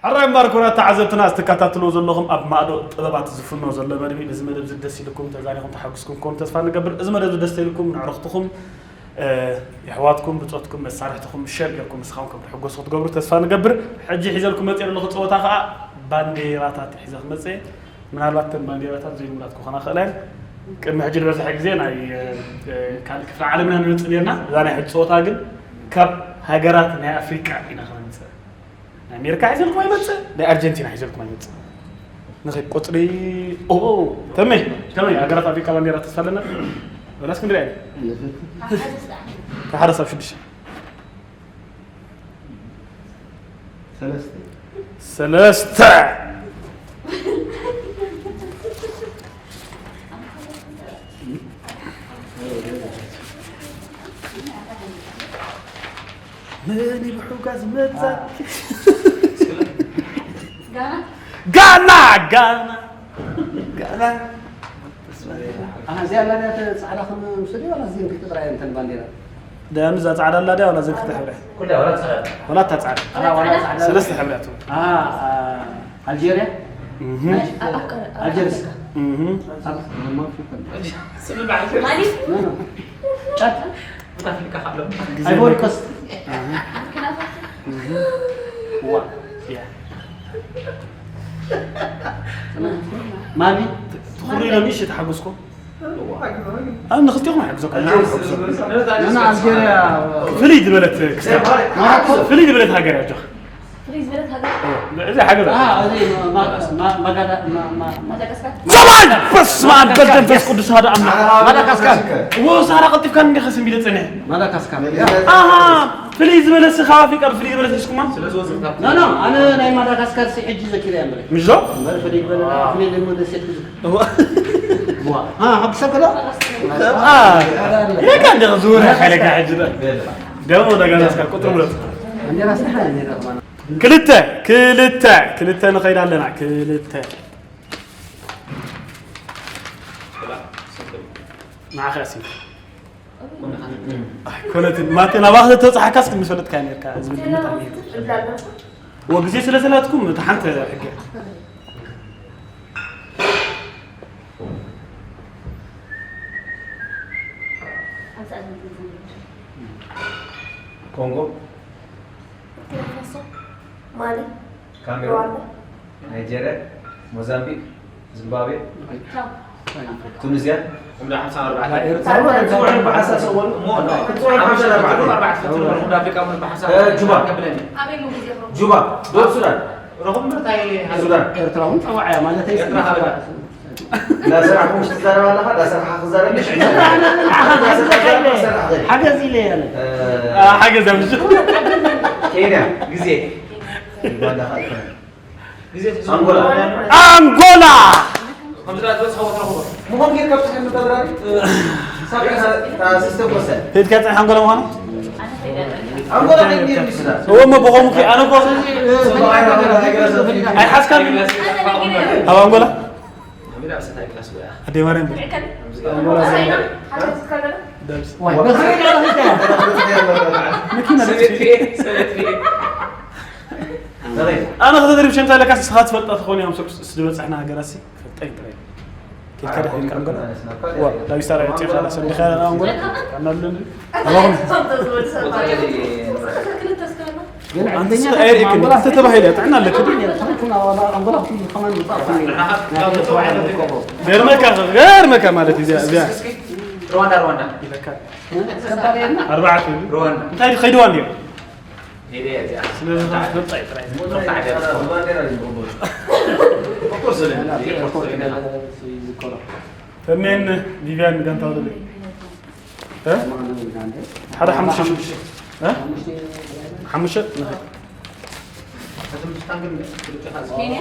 ሕራይ እምበር ክቡራት ተዓዘብትና፣ ዝተከታተልዎ ዘለኹም ኣብ ማእዶ ጥበባት ዝፍኖ ዘሎ መደብ እዩ። በዚ መደብ እዚ ደስ ኢልኩም ተዛኒኹም ተሓጉስኩም ክኾኑ ተስፋ ንገብር። እዚ መደብ እዚ ደስ ኢልኩም ንዕርኽትኹም፣ እ፣ የሕዋትኩም፣ ብጾትኩም፣ መሳርሕትኹም ሸር ጌርኩም ንስኻም ከም ትሕጎሱ ክትገብሩ ተስፋ ንገብር። ሕጂ ሒዘልኩም መጽየ ዘለኹ ጸወታ ከኣ ባንዴራታት ሒዘ ክመጽእ እየ። ምናልባት እተን ባንዴራታት ዘይልሙዳት ክኾና ይኽእላ እየን። ቅድሚ ሕጂ ዝበዝሐ ግዜ ናይ፣ እ፣ እ፣ ካልእ ክፍሊ ዓለምና ንምጽእ ኔርና። እዛ ናይ ሕጂ ጸወታ ግን ካብ ሃገራት ናይ ኣፍሪቃ ኢና ክነምጽእ። ናይ ኣሜሪካ ሒዘልኩም ኣይመጽእ፣ ናይ ኣርጀንቲና ሒዘልኩም ኣይመጽእ። ንኸይ ቁጽሪ፣ ኦ፣ ተመይ፣ ተመይ፣ ሃገራት ኣፍሪቃ ባንዴራ ተስፋ ኣለና። ወላስ ክንድሪ ኣይነ? ካብ ሓደ ሳብ ሽዱሽተ። ሰለስተ። ሰለስተ። መን እዩ ብሑጋ ዝመጻ? ጋና? ጋና፣ ጋና፣ ጋና። ኣሃ፣ እዚኣ ኣላ ድያ እተ ጻዕዳ ከም ምስሉ ዋላ እዚን ክልተ ጥራይ እየን እተን ባንዴራ? ደያኑ እዛ ጻዕዳ ኣላ ድያ ዋላ እዘን ክልተ ሕብሪ? ኩላ ዋላ ጻዕዳ። ዋላ እታ ጻዕዳ። ኣላ ዋላ ጻዕዳ። ሰለስተ ሕብርያት። ኣሃ፣ ኣ፣ ኣልጀርያ? እህ። ናይ ሽኮር ኣልጀርስ? ኣፍሪካ። እህ። ኣብ ማሊ? ኖ፣ ኖ። ጫት? ኣፍሪካ ካሎ። ግዜ ኣይቮሪ ኮስት። ኣሃ። ቡርኪና ፋሶ። እህ። ዋ። ያ። ማሊ? ትኹሪ ኢሎም እሺ ተሓጎስኩም። ኣነ ንኽልቲኹም ይሕግዘኩም። ንዓኹም ይሕግዘኩም። ንሕና ኣልጀርያ ፍልይ ዝበለት ክስታን። ፍልይ ዝበለት ሃገር እያ፣ ኣጆኻ። ፍልይ ዝበለት ሃገር? እዚ ሓገዝ ኣ፣ ኣለ። እዚ ማ-፣ ማ-፣ ማ-፣ ማጋዳ-፣ ማ-፣ ማ-፣ ማ-፣ ማዳጋስካር? ሰማይ! በስመ ኣብ ወልድ መንፈስ ቅዱስ ኣሐዱ ኣምላኽ። ማዳጋስካር። እዎ፣ ሳራ ቀልጢፍካ እንዲኻ ስም ኢለ ጸኒሐ። ማዳጋስካር። ኣሃ፣ ፍልይ ዝበለ ስኻ ኣፍሪቃ ብፍልይ ዝበለ ስስኩማ? ኖ፣ ኖ፣ ኣነ ናይ ማዳጋስካር ሲ ሕጂ ዘኪረ እያ እምበረ። ምሽ ዶ? እምበር ፍልይ ዝበለ ፍልይ ልምድ ደሴት ክዝክር። እዋ። ዋ። አ፣ ሓቂ ሰብ ከዳ? አ፣ ኢለካ እንደ ዝውር ሓይለካ ሕጂ ዶ? ደሞ ደጋና እስካ ቁጥር ምረጥ። እንጀራ ስራሕ እንጀራ ከማን። ክልተ፣ ክልተ፣ ክልተ ንኸይድ ኣለና። ክልተ። ንዓኻ እስኪ። ኣይኮነትን። ማቴ፣ ናባኻ ተተብጽሓካስ ክንፈልጥካ ነርካ። ዝብል ግምት ኣለኒ። ወግዜ ስለ ዘላትኩም፣ እታ ሓንቲ ሕገ። ኮንጎ፣ ቡርኪና ፋሶ፣ ማሊ፣ ካሜሮን፣ ሩዋንዳ፣ ናይጄርያ፣ ሞዛምቢክ፣ ዚምባብዌ፣ ቻው። ቱኒዝያ፣ ዕምሪ ሓምሳ ኣርባዕተ። ኤርትራ ክትጽውዑ ብሓሳብ ሰወሉ። እሞ፣ ክትጽውዑ ሓምሳ ኣርባዕተ። ኣርባዕተ፣ ክትጽውዑ ብሓሳብ እ፣ juba። ከብለኒ። ኣበይ ሙ ግዜ ኹም? juba፣ ደቡብ ሱዳን። ረኹም ምርታይ ሱዳን። ኤርትራ እውን ጸዋዕ እያ ማለት እዩ። ኤርትራ ሃበላ። እንዳሰራሕኩም ትዛረብ ኣለኻ፣ እንዳሰራሕካ ክዛረብ። ሓገዝ ኢለ እየ። እ፣ ሓገዝ ኣብ ኬንያ። ግዜ። ዩጋንዳ ካልእ። ግዜ ትሕዝዎ። ኣንጎላ። ኣንጎላ። ከምዚ ዳ ዝበጽሐ ወትረኹም። ምኾን ጌርካ ብስሕን ተድራሪ። ሳብ፣ ታ ሲስተም ወሰን። ሄድካ ጽንሕ ኣንጎላ ምዃኑ? ኣንጎላ ናይ ጌር ምስላ። እዎ፣ እሞ ብኸምኡ ከ-፣ ኣነ እኮ ኣይሓዝካን። ኣብ ኣንጎላ? ኣደይ ማርያም። ኣንጎላ። ደብስ። መኪና ደብስ። ኣነ ከተደርብ ሸምታ ለካስ ንስኻ ትፈልጣ ትኸውን እዮም ሰብ ዝበጻሕና ሃገራት ሲ ፈልጣ ይጥራይ። ኬድካ ዳኺልካ ኣንጎላ? ዋ፣ ዳዊት ሳራ የውፅእ ካላ ሰንዲኻ ኣንጎላ? ኣናብለን። ኣባኹም። ግን ኣንተ አንደኛ ስለ ኤሪክ ተባሂለ ጥዕና ኣለክ። ግን የትርኩና ዋላ ኣንጎላ ኩሉ ከማን ብጣዕሚ ገርመካ፣ ገርመካ ማለት እዩ። እዚኣ፣ እዚኣ። ሩዋንዳ፣ ሩዋንዳ። ይለካ። ከባድ የለ? ኣርባዕተ እዩ። ሩዋንዳ። እንታይ ከይድዋ እንዲዮ? ስለዚ ትፈልጣ እዩ ጥራይ። ተሜን ቪቪያን ጋንታ ወለደ። እ? ሓደ ሓሙሽተ ሽዱሽተ። እ? ሓሙሽተ ንኸ-፣ ኬንያ?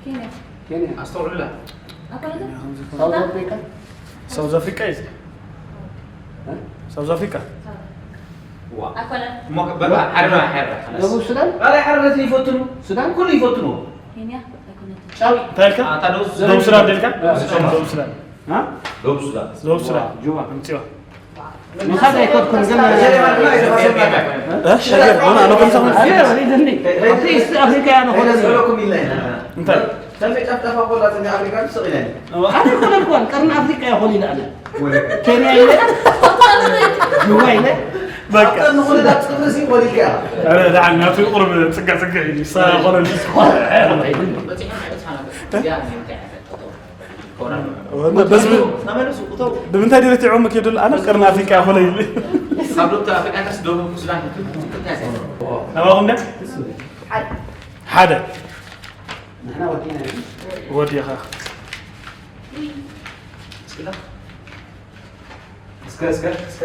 ኬንያ። ኬንያ። ኣስተውዕሉላ። ኣኮነተ? ሳውዝ ኣፍሪካ? ሳውዝ ኣፍሪካ እዩ። እ? ሳውዝ ኣፍሪካ? ዋ። ኣኮነ። እሞ በቃ፣ ሓደ ነው፣ ሓደ ነው። ደቡብ ሱዳን? ካልኣይ ሓደ ነቲ ይፈትኑ። ሱዳን? ኩሉ ይፈትኑ። ኬንያ ኣይኮነትን። ጫው። እንታይ ኢልካ? ኣታ ደቡብ ደቡብ ሱዳን ደልካ? እ፣ ደቡብ ሱዳን። እ? ደቡብ ሱዳን። ደቡብ ሱዳን። ዋ፣ ጁባ። ኣምጽዋ። ምኻድ ኣይኮድኩን ግን እ? ሸገር ሆነ ኣነ ከም ሰው ኣነ ወሊድኒ ኣብቲ ኢስት ኣፍሪካ እያ ንኾነ ሰሎኩም ኢልና ኢና እንታይ ሰሜ ጫፍጫፋ ኮላ ሰሜ ኣፍሪካ ስቕ ኢለን ኣነ ኮነ እኳን ቀርኒ ኣፍሪካ እያ ኾሊለ ኣነ ኬንያ ኢለ ጅዋ ኢለ በቃ ንኹነ ዳብ ፅፍሪ ሲ ወሊድካ ኧረ ደሓን ናቱ ቁርብ ፅጋ ፅጋ እዩ ንሳ ኾነ በፂሖም ኣይበፅሓና ያ እንታይ ዓይነት ወንደ በስ ብ- ብምንታይ ድረትዖም ከይዱ ኣነ ቀርኒ ኣፍሪካ ይኾነ ኢሉ ካብ ዶክተር ኣፍሪቃ ከስ ደቡብ ሱዳን ክትብል እንታይ ዘ ናባኹም ደ ሓደ ንሕና ወዲና ኢና። ወዲኻ እስከ እስከ እስከ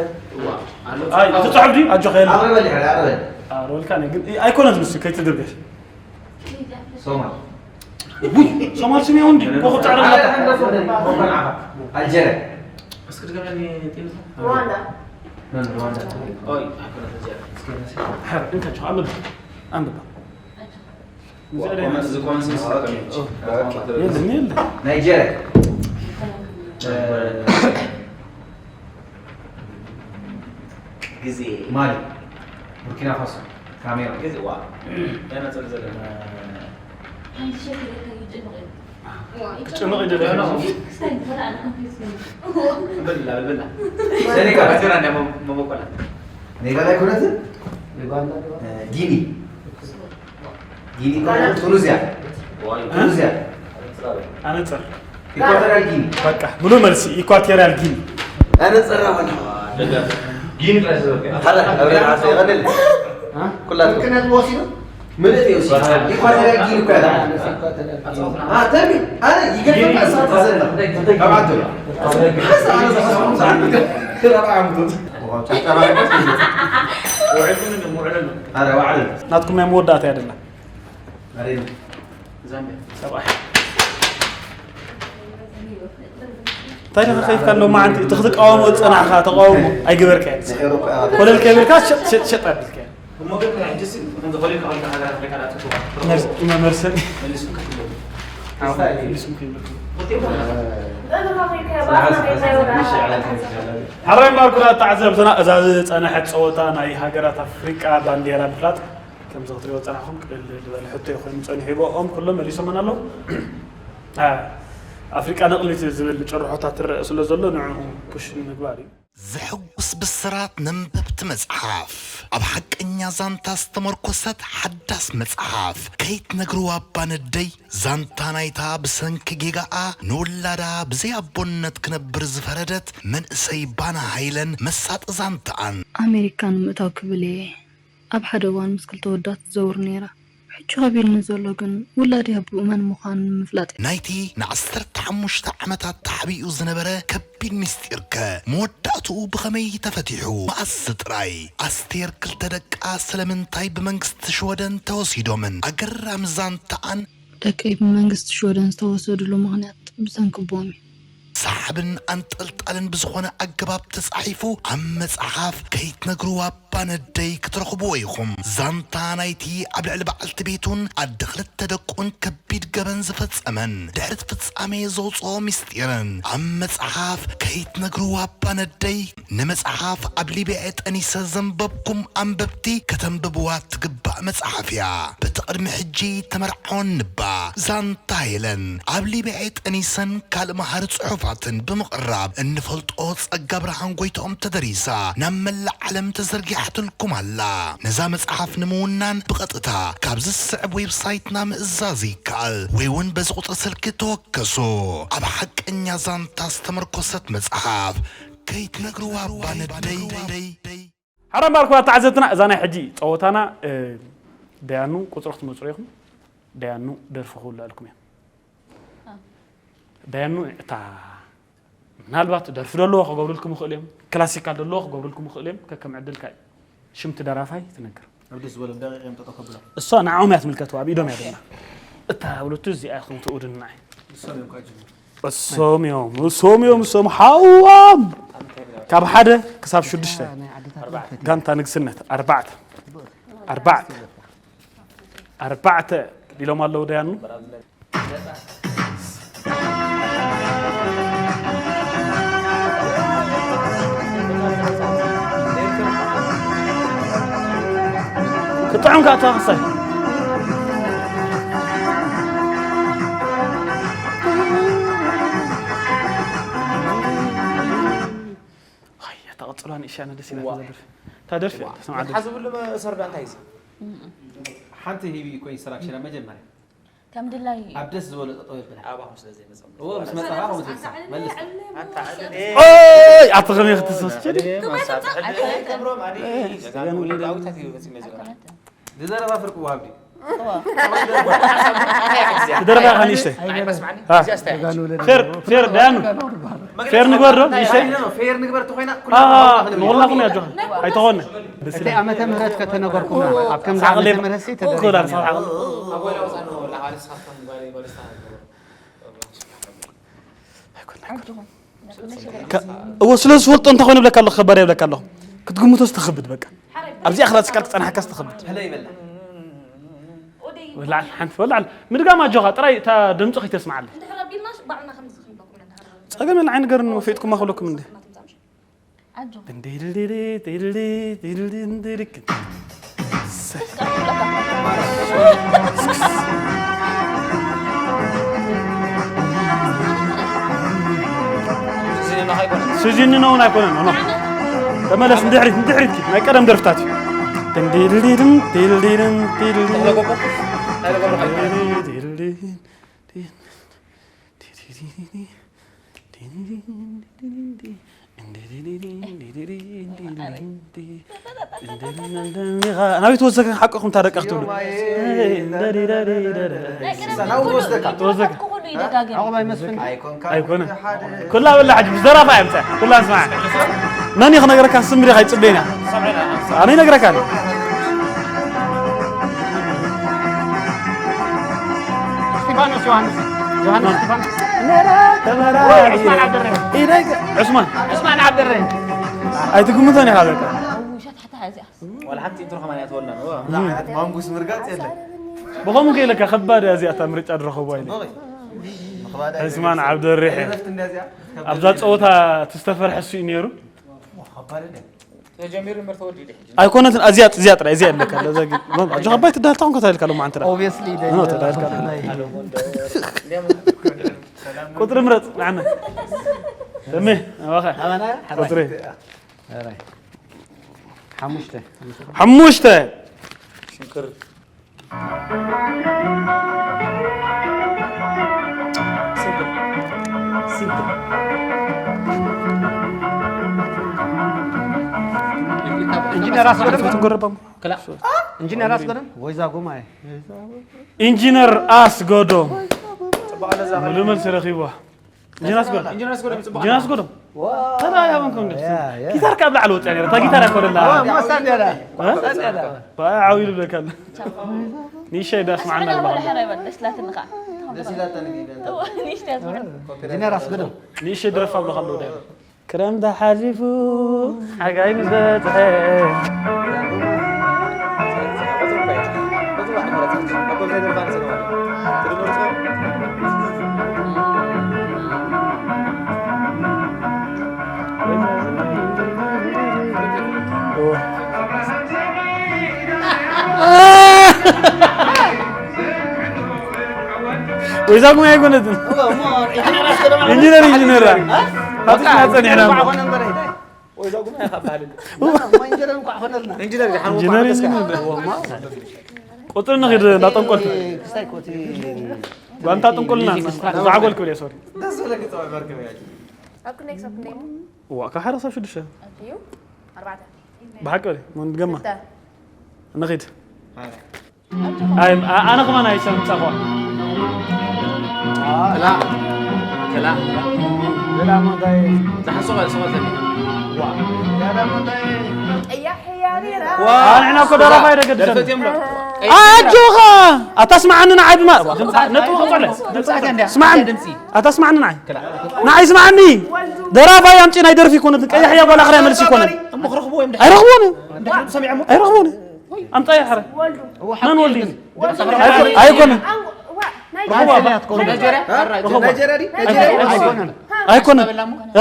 ኣይ እቲ ፅሑፍ ድዩ ኣጆኸ የለ ኣቕርበል ይሕረ ኣቕርበል ኣሮልካ ግን ኣይኮነት ንሱ ከይትድርገሽ ሶማል ሶማል ስም ይሁን ድዩ ኮኸብ ፃዕዳ ኣልጀርያ እስኪ ድገመኒ ጢንቶ ሩዋንዳ ሩዋንዳ ኦይ ኣይኮነት እዚኣ ሕር እንካ ጆ ኣንብባ ኣንብባ እዚ ኮንሰንስ የለን የለን ናይጀርያ ግዜ ማሊ ቡርኪና ፋሶ ካሜሮን ግዜ ዋ ያና ጽር ዘለና ጭንቕ ይደለ ብላ ብላ ሴኔጋል ባጀራ እንደ መሞቆላ ኔጋል ኣይኮነትን ዩጋንዳ ጊኒ ጊኒ ቱኒዝያ ቱኒዝያ ኣነፅር ኢኳቶሪያል ጊኒ በቃ ሙሉ መልሲ ኢኳቶሪያል ጊኒ ኣነፅር ኣበና ጊኒ ጥራይ ዝበልከ ሓደ ኣብሬ ዓሰ ይቐልል ኩላትኩም ምክንያት ወሲዱ ምልእቲ እዩ ኢኳቶሪያል ጊኒ እኮ ያዳ ተሚ ኣነ ይገርም እሳት ዘላ ካብ ዓዱ ሓሳ ኣነ ዝሓስቦም ሰዓት ገራ ዓምቶት ውዕልኩም እንደ ውዕለሉ ኣረ ዋዕለ ናትኩም ናይ መወዳእታ ያደላ መሬት ዛምቢያ ሰብኣይ እንታይ ደኸ ከይፍካ ኣሎ መዓንቲ እቲ ክትቃወሞ ዝፀናሕካ ተቃውሞ ኣይገበርካዮ ኤውሮጳ ኮለል ከይብልካ ሸጥ ሸጥ ሸጥ ኣቢልካዮ እሞ ግን ሕጅስ እንተኾሊልካ ከልካ ሃገራት ኣፍሪካ ዳኣ ትፍዋ መርሰ መሊስኩም ከትብሉ መሊስኩም ከይብልኩም ወጤ ሓራይ ማርኩና ተዓዘብትና እዛ ዝፀነሐት ፀወታ ናይ ሃገራት ኣፍሪቃ ባንዴራ ምፍላጥ ከምዚ ክትሪኦ ዝፀናሕኩም ቅልል ዝበለ ሕቶ ይኮይኑ ፀኒሑ ይበኦም ኩሎም መሊሶምን ኣለዉ ኣፍሪቃ ነቕሊት ዝብል ጭርሖታት ትረአ ስለ ዘሎ ንዕኡ ፑሽ ንምግባር እዩ ዘሐጉስ ብስራት ነንበብቲ መጽሓፍ ኣብ ሓቀኛ ዛንታ ዝተመርኮሰት ሓዳስ መጽሓፍ ከይትነግርዋ እባ ነደይ ዛንታ ናይታ ብሰንኪ ጌጋኣ ንውላዳ ብዘይ ኣቦነት ክነብር ዝፈረደት መንእሰይ ባና ሃይለን መሳጢ ዛንታኣን ኣሜሪካ ንምእታው ክብል እየ ኣብ ሓደ እዋን ምስ ክልተ ወዳት ትዘውር ነይራ። ሕጂ ከቢድኒ ዘሎ ግን ውላደይ ኣቦኡ መን ምዃኑ ንምፍላጥ እዩ። ናይቲ ንዓሰርተ ሓሙሽተ ዓመታት ተሓቢኡ ዝነበረ ከቢድ ምስጢርከ መወዳእትኡ ብኸመይ ተፈቲሑ? መኣስ ጥራይ? ኣስቴር ክልተ ደቃ ስለምንታይ ብመንግስቲ ሽወደን ተወሲዶምን? ኣገራሚ ዛንታኣን ደቀይ ብመንግስቲ ሽወደን ዝተወሰድሉ ምኽንያት ብሰንኪ ኣቦኦም እዩ። ሰሓብን ኣንጠልጣልን ብዝኾነ ኣገባብ ተጻሒፉ ኣብ መጽሓፍ ከይትነግርዋ እባ ነደይ ክትረኽብዎ ኢኹም። ዛንታ ናይቲ ኣብ ልዕሊ በዓልቲ ቤቱን ኣደ ክልተ ደቁን ከቢድ ገበን ዝፈጸመን ድሕሪ እቲ ፍጻሜ ዘውጽኦ ምስጢርን ኣብ መጽሓፍ ከይትነግርዋ እባ ነደይ ንመጽሓፍ ኣብ ሊብያ ጠኒሰ ዘንበብኩም ኣንበብቲ ከተንብብዋ ትግባእ መጽሓፍ እያ። በቲ ቅድሚ ሕጂ ተመርዓወን ንባ ዛንታ ሄለን ኣብ ሊብያ ጠኒሰን ካልእ መሃሪ ጽሑፋትን ብምቕራብ እንፈልጦ ጸጋ ብርሃን ጎይትኦም ተደሪሳ ናብ መላእ ዓለም ተዘርጊሓትልኩም ኣላ። ነዛ መጽሓፍ ንምውናን ብቐጥታ ካብዚ ዝስዕብ ዌብሳይትና ምእዛዝ ይከኣል ወይ እውን በዚ ቁጽሪ ስልኪ ተወከሱ። ኣብ ሓቀኛ ዛንታ ዝተመርኮሰት መጽሓፍ ከይትነግርዋ እባ ነደይ ሓራም ባርኩ ኣተዓዘብትና እዛ ናይ ሕጂ ፀወታና ደያኑ ቁፅሪ ክትመፅሩ ኢኹም ደያኑ ደርፊ ክውላልኩም እዮም ደያኑ እታ ምናልባት ደርፊ ደለዎ ክገብሩልኩም ይኽእል እዮም ክላሲካል ደለዎ ክገብሩልኩም ይኽእል እዮም ከከም ዕድልካ እዩ ሽምቲ ደራፋይ ትነግር ኣብ ደስ ዝበሎም ደቂቕ እዮም ጠጠው ከብሎም እሷ ንዓኦም እያ ትምልከቱ ኣብ ኢዶም እያ ደላ እታ ብሉቱ እዚኣ ኢኹም ትእውድና እዩ ንሶም እዮም ከጅምሩ እሶም እዮም እሶም እዮም እሶም ሓዋም ካብ ሓደ ክሳብ ሽዱሽተ ጋንታ ንግስነት ኣርባዕተ ኣርባዕተ ኣርባዕተ ኢሎም ኣለዉ ደያኑ ጥዑም ከኣ ተዋኽሳይ። ሃያ፣ እታ ቀጽሎ ንእሽቶ ኣነ ደስ ኢላትኒ እዛ ደርፊ። እታ ደርፊ እያ፣ ተሰምዓ ደርፊ። ሓዚ ብሉ መእሰር ዶ እንታይ እዩ? ሓንቲ ሂቢ እኮ ኢንስትራክሽን ኣብ መጀመርያ። ከም ድላይ ኣብ ደስ ዝበሎ ጠጠው የብላ። ኣባኹም ስለ ዘይመጸም። እዎ፣ ምስ መጻኻ ከምኡ ትብልሳ። መልስ። ኣታ ዓደለ። ኦይ፣ ኣቲ ከመይ ክትሰስች? ዓደለ፣ ማንሳብ ትሕሊ። ኣይኮነትን። ክብሮም፣ ኣዲ፣ ኣይኮነትን። ጀጋኑ ወለዳዊታት እዩ መጺኡ ዘሎ። ኣይኮነትን። ዝዘረባ ፍርቂ ዋሃብ ድዩ? እዎ። ዝደረፋ ኢኻ ንእሽተይ። ኣይ፣ መስማዕኒ። አ። እዚኣ ስታይ። ፌር፣ ፌር፣ ዳያኑ። ፌር ንግበር ዶ? ንእሽተይ። ፌር ንግበር ተኾይና፣ አ፣ ኩልና ንኹላኹም እያ ጆኻ። ኣይተኾነ። እቲ ዓመተ ምህረት ከተነገርኩና፣ ኣብ ከምዚ ዓመተ ምህረት ሲ ተደሪኻ ነይራ። ኣብ ወላ ወፃ ንበላ፣ ማለት ንስኻትኩም ጓል፣ ጓል ስታ ንበሎ። ኣይኮነ፣ ኣይኮነ። ከ-፣ እዎ፣ ስለ ዝፈልጦ እንተኾይኑ እብለካ ኣለኹ፣ ከባድ እብለካ ኣለኹ። ክትግምቶ ዝተኸብድ በቃ። ኣብዚኣ ክላሲካል ክጸንሓካ ዝተኸብድ። ሀለ ይበላ። ወላዕል፣ ሓንቲ ወላዕል። ምድጋም ኣጆኻ፣ ጥራይ እታ ድምፂ ከይተስምዓለይ። እንድሕር ኣቢልናሽ ባዕልና ከምዚ ክንብለኩም ኢና፣ እንድሕር ጸገም የለን፣ ኣይንገርን፣ ወፊጥኩማ ክብለኩም እንዴ። ኣጆ። ድንዲልዲሊ፣ ዲልዲ፣ ዲልዲ፣ ድንዲልክ። ስዚንኖ እውን ኣይኮነን፣ ኖ። ተመለስ፣ ንድሕሪት፣ ንድሕሪት ኪድ። ናይ ቀደም ደርፍታት እዩ። ድንዲልዲድም፣ ዲልዲድም፣ ዲልዲ። ናበይ ትወስደካ ሓቅኹም እታ ደቃ ክትብሉ? ናይ ቀደም ትወስደካ። ትወስደካ። ኩሉ ይደጋገም። ዓቕባይ መስፍን። ኣይኮነ። ኩላ በላ ሕጂ ብዘራፋ እያ ምጻእ። ኩላ ስማዕ። መን እዩ ክነግረካ? ስም ዲኻ ይጽበየና? ኣነ ይነግረካ። እስጢፋኖስ ዮሃንስ። ዮሃንስ እስጢፋኖስ። ዑስማን ዓብደረሂም። ኢደይ ዑስማን። ዑስማን ዓብደረሂም። ኣይትግምቶን ኢኻ በቃ። ውሸት ሓታ እዚኣ። ዋላ ሓንቲ ኢንትሮ ከማን እያ ትወና፣ እዋ። እዛ ዓይነት ማንጉስ ምርጋጽ የለን። ብኸምኡ ከይለካ ከባድ እያ እዚኣ፣ እታ ምርጫ ድረኸብዋ ኢለ። ጽቡቕ እዩ። ምኽባድ ዑስማን ኣይደለም። ዓብደርሒም። ዕረፍቲ እንድያ እዚኣ። ኣብዛ ጸወታ እቲ ዝተፈርሐ እሱ እዩ ነይሩ። ከባድ እንድያ። ተጀሚሩ እምበር ተወዲኡ ድሕጂ። ኣይኮነትን፣ እዚኣ፣ እዚኣ ጥራይ፣ እዚኣ ኣለካ፣ ለዛ ግን፣ ኖ፣ ኣጆኻ ኣባይ ትዳህልታ ኮንካ ተዳሂልካ ሎማዓንቲ ደኣ። ኦብቪየስሊ፣ ኖ፣ ተዳሂልካ። ቁጽሪ ምረጽ፣ ንዓና። ተሜ፣ ኣባኻ። ኣባና? ቁጽሪ። ኣራይ። ሓሙሽተ። ሓሙሽተ። ሽንክር። ኢንጂነር ኣስገዶም። ክትጎረባም። ክላ-፣ ኢንጂነር ኣስገዶም። ወይዛ ጎማ እየ። ኢንጂነር ኣስገዶም። ጽቡቕ ኣለ እዛ ሙሉ መልሲ ረኺብዋ። ኢንጂነር ኣስገዶም። ኢንጂነር ኣስገዶም ጽቡቕ ኢንጂነር ኣስገዶም። ዋ። ተራያ መንኮም ደስ። ያ፣ ያ። ጊታር ካብ ላዕሊ ወጽያ ነይራ። እታ ጊታር ኣይኮነላ። ዋ፣ መሳንዴራ። እ? መሳንዴራ። ዋ፣ ዓው ኢሉ ብለካ ኣሎ። ንእሽተይ ዳስ መዓና ኣስመራ ኣለኻ። ወላ ሕራይ በል፣ ደስ ላትኒ ኸዓ። ደስ ኢላታ ንግዲ። እዋ፣ ንእሽተይ ኣስመራ። ኢንጂነር ኣስገዶም። ንእሽተይ ድረፍ ኣብለኻ ኣሎ ወዲያ። ክረምቲ ሓሊፉ ሓጋይ ምስ በጽሐ። ወይዛ ጉማ ኣይኮነትን። ኢንጂነር፣ ኢንጂነር። ሃብትና ጸኒሕና። ወይዛ ጉማ ኢኻ በሃለኒ። እሞ ኢንጂነር እንኳዕ ኾነልና። ኢንጂነር ኢንጂነር። ቁጽሪ ንኺድ እንዳጠንቆልቲ። ክስታይ ኮቲ ጓንታ ጥንቁልና። ዛዕጎል ክብል እየ፣ ሶሪ። ደስ ዝብለኪ ጸዋይ መርከብ እያ። ኣብ ክንደይ ክሳብ ክንደይ? እዋ፣ ካብ ሓደ ክሳብ ሽዱሽተ። ኣትዩ? ኣርባዕተ። ብሓቂ በሊ፣ ምን ገማ? ክልተ። ንኺድ። ሃያ። ኣይ፣ ኣ-፣ ኣነ ከማን ኣይሰምጻኹ። ክላ፣ ክላ። ዝሓስቦ፣ ዝሓስቦ። ዋ። ኣነ ንሕና እኮ ደረፋ ኣይደገድሰን። ደርፈት እዮም ዶ? ኣጆኻ! ኣታ ስምዓኒ ንዓይ ድማ-፣ ነጥቢ ክቆጽለ። ስምዓኒ። ኣታ ስምዓኒ ንዓይ። ንዓይ ስምዓኒ። ደራፋይ ኣምጪ ናይ ደርፊ ኮነት ቀያሕ እያ ጓል ኣኽራይ መልሲ ኮነ። እሞ ክረኽብዎ እዮም ድሓር። ኣይረኽብዎን እዮም። ድሓር ሰሚዖሞ? ኣይረኽብዎን እዮም። ኣምጻ ይሓረ። ወልዱ። መን ወልዱ? ኣይኮ-፣ ኣይኮነ። ኣንጎ-፣ ዋ፣ ናይ ርኽቦ ኣባ። ናይጀርያ? ርኽቦ። ናይጀርያ ድዩ? ኣይኮነ። ናይጀርያ? ኣይኮነ። ኣይኮነ።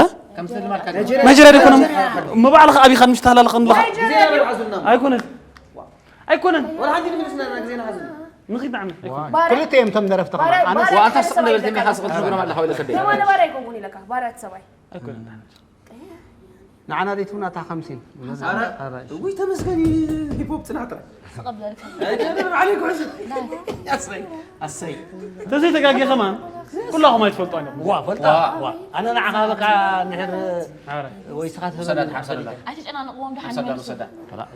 እ? ከም ስለ ማርካ ናይጀርያ? ናይጀርያ ኣይኮነ። እሞ ባዕልኻ ኣቢኻ ምሽ ተሃላለኸ ንለኻ? ናይጀርያ ድዩ? ኣይኮነ። ኣይኮነን። ወላ ሓንቲ ንምልስ እና ግዜና ሓዚ ንኺድ ንዓና ኣይኮነን። ክልተ እዮም እቶም ደረፍቲ ከማን። ኣነስ ዋንታ ስቕ ንበል ትም ኢኻ ስቕ ትነግሮም ኣለኻ ወይ ለሰደይ የማነ ባር ኣይከውን ኢለካ ባር ኣትሰባይ ኣይኮነን። ንዓና ዘይትብና እታ ከምሲን። ውይ ተመስገን ሂፖፕ ፅናሕ ጥራይ ስቐብለልካ ኣይደለም ዓለይ ኩዕስ ኣሰይ ኣሰይ ተዘይ ተጋጊ ከማን ኩላኹም ኣይትፈልጡ ኣለኹም። ዋ ፈልጣ ዋ ኣነ ንዓኻ በቃ ንሕር ኣረ ወይስኻ ውሰዳት ሓምሳ ዶላር ኣይተጨናንቕዎም ደሓን ሓምሳ ዶላር ይመልሱ ውሰዳ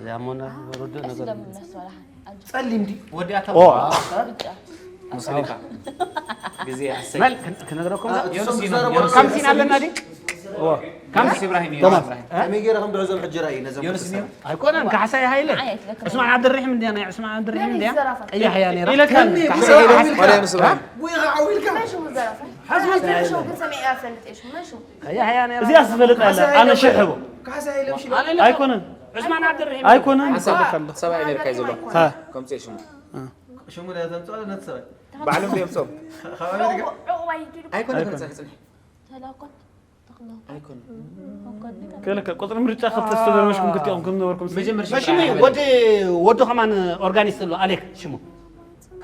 እዚኣ ሞና ርዱእ ነገር ስለም ነስተባላሓ ፀሊም ዲ ወዲኣታ ኦ ሙስሊካ ግዜ ኣሰይ መል ክነግረኩም ዮኑስ ኢኖ ከምሲን ኣለና ዲ ዮኑስ ኢብራሂም ዮኑስ ኢብራሂም ከመይ ገይረ ከም ድዑዞም ሕጂ ራእዩ ነዞም ዮኑስ ኢኖ ኣይኮነን ካሕሳይ ሃይለ ኣየት ለካ ዑስማን ዓብድርሒም እንድያ ናይ ዑስማን ዓብድርሒም እንድያ ቀያሕ እያ ነይራ ኢለካ ከመይ ካሕሳይ ሃይለ ጉይኻ ዓው ኢልካ መን ሽሙ ዘረፋ? ሓዝመ ዘረፋ ሽሙ ግን ሰሚዐ እያ ፈልጥ እየ ሽሙ መን ሽሙ? ቀያሕ እያ ነይራ እዚኣ ዝፈልጥ ኣለ ኣነ ሽሕቦ ካሕሳይ ሃይለ ምሽ ኣነ ኣይኮነን ኣይኮነን ሰብኣይ ኣሜሪካ እዩ ዘሎ ሃ ከምፅእ ሽሙ ሽሙ ዳ ተምፅኦ ነቲ ሰብኣይ ባዕሎም ዘምፅኦም ዕቑባይ ይድሉ ኣይኮነ ክነፅሕ ፅንሕ ተላቆት ተኽሎ ኣይኮነ ከለከ ቁፅሪ ምርጫ ክልተ ዝተደርበሽኩም ክልቲኦም ከም ነበርኩም መጀመርያ በሽሚ ወዲ ወዲ ከማን ኦርጋኒስት ኣሎ ኣሌክ ሽሙ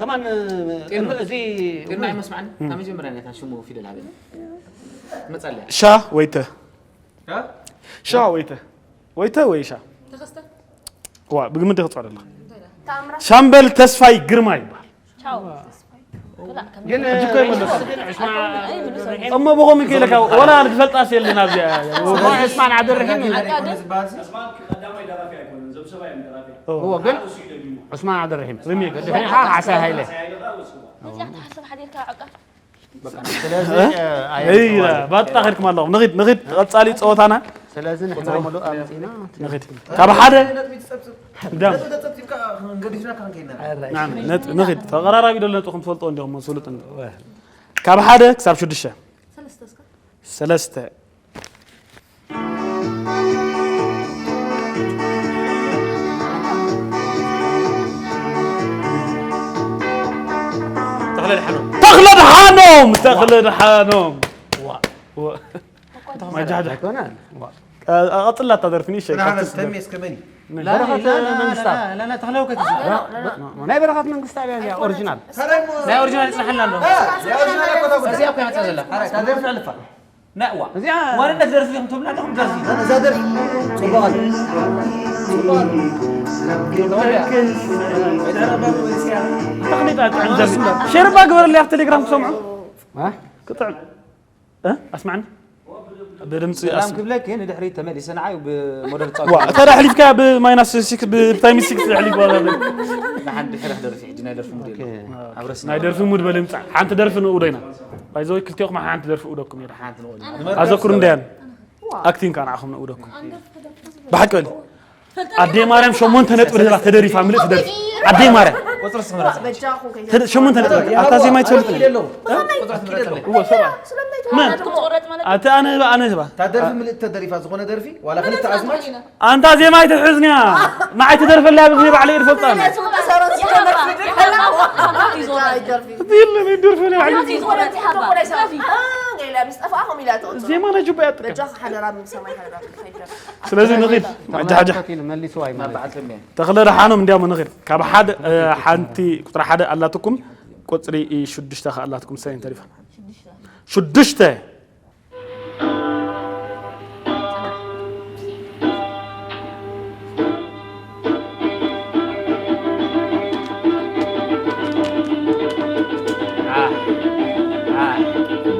ከማን ጤኑ። እዚ ጤና ይመስማዕኒ ካብ መጀመርያ ነታ ሽሙ ፊደል ሃበኒ መፀለያ ሻ ወይተ ሻ ወይተ ወይተ ወይ ሻ ዋ ብግምት ክፅዕረላ ሻምበል ተስፋይ ግርማ ይበሃል ቻው ግን ሕጂ እኮ ይመለሱ ግን ዑስማን እሞ ብኸምኡ ከይለካ ወላ ዝፈልጣስ የለን ኣብዚኣ ዑስማን ዓብድርሒም እዩ ኣቃደ እዎ ግን ዑስማን ዓብድርሒም ድሕሪኻ ሓሳይ ሃይለ መዚኣ ክትሓስብ ሓዲርካ ዕቃ ስለዚ ባጣ ከድኩም ኣለኹም ንኺድ ንኺድ ቀፃሊ ፀወታና ስለዚ ንሕና ሙሉእ ኣምፂና ንኺድ ካብ ሓደ ዳም ገዲፍና ክንከይድና ንኺድ ተቐራራቢ ደሎ ነጥኹም ትፈልጦ እንዲኹም ስሉጥ ካብ ሓደ ክሳብ ሽዱሽተ ሰለስተ ተኽለ ድሓኖም ተኽለ ድሓኖም ማጃዳ ኣይኮነ ቀጥላ እታ ደርፊ ንእሸ ተሜ እስከ መን እዩ በረኸት መንግስታ ናይ በረኸት መንግስታ እያ እዚኣ ኦሪጂናል ናይ ኦሪጂናል ይፅናሓልና ኣሎ እዚኣ እኮ መፅኣ ዘላ እዚኣ እኮ መፅኣ ዘላ ታደርፊ ዕልፋ ናእዋ እዚኣ ዋንነት ደርፊ ዲኹም ትብላ ዲኹም ደርፊ እዛ ደርፊ ፅቡቕ ሸርባ ግበረለይ ኣብ ቴሌግራም ክሰምዑ ክጥዕም ኣስማዕኒ ብድምፂ ሰላም ክብለኪ ንድሕሪት ተመሊሰ ንዓይ ብሞደል ዋ እታ ኣሕሊፍካ ብማይናስ ሲክስ ብታይምስ ሲክስ ኣሕሊፍ ንሓንቲ ድሕሪ ክደርፊ ሕጂ ናይ ደርፊ ሙድ የለን ኣብ ረስና ናይ ደርፊ ሙድ በል ምፃእ ሓንቲ ደርፊ ንእውዶ ኢና ባይዘወይ ክልቲኹም ሓንቲ ደርፊ እውደኩም እየ ሓንቲ ንወዲ ኣዘኩር እንዳያን ኣክቲንግ ከዓ ንዓኹም ንእውደኩም ብሓቂ በል ኣደይ ማርያም ሸሞንተ ነጥቢ ርህባ ተደሪፋ ምልእቲ ደርፊ ኣደይ ማርያም ቁፅሪ ስምረፅ በጃኹም ከይተ ተደ- ሸሞንተ ነጥቢ ኣታ ዜማ ይትፈልጥ የለዉ እዎ ሰብኣ ናትኩም ዝቑረፅ ማለት ኣቲ ኣነ ህባ ኣነ ህባ እታ ደርፊ ምልእቲ ተደሪፋ ዝኾነ ደርፊ ዋላ ክልተ ኣዝማች ኣንታ ዜማ ኣይትሕዝንያ ንዓይ ትደርፈለያ ብግዜ ባዕለ እየ ዝፈልጣ ኣነ የለን ይደርፈለያ ባዕለ ዜማ ናይ ጁባ እያ ትጥቀም በጃኻ ሓደራ ምሰማይ ሓደራ ከይደር ስለዚ ንኺድ መጃሓጃ መሊስዋ እዩ ማለት በዓል ተሜ ተኽለ ደሓኖም እንዲያሞ ንኺድ ካብ ሓደ ሓንቲ ቁፅሪ ሓደ ኣላትኩም ቁፅሪ ሽዱሽተ ከ ኣላትኩም ሰይን ተሪፋ ሽዱሽተ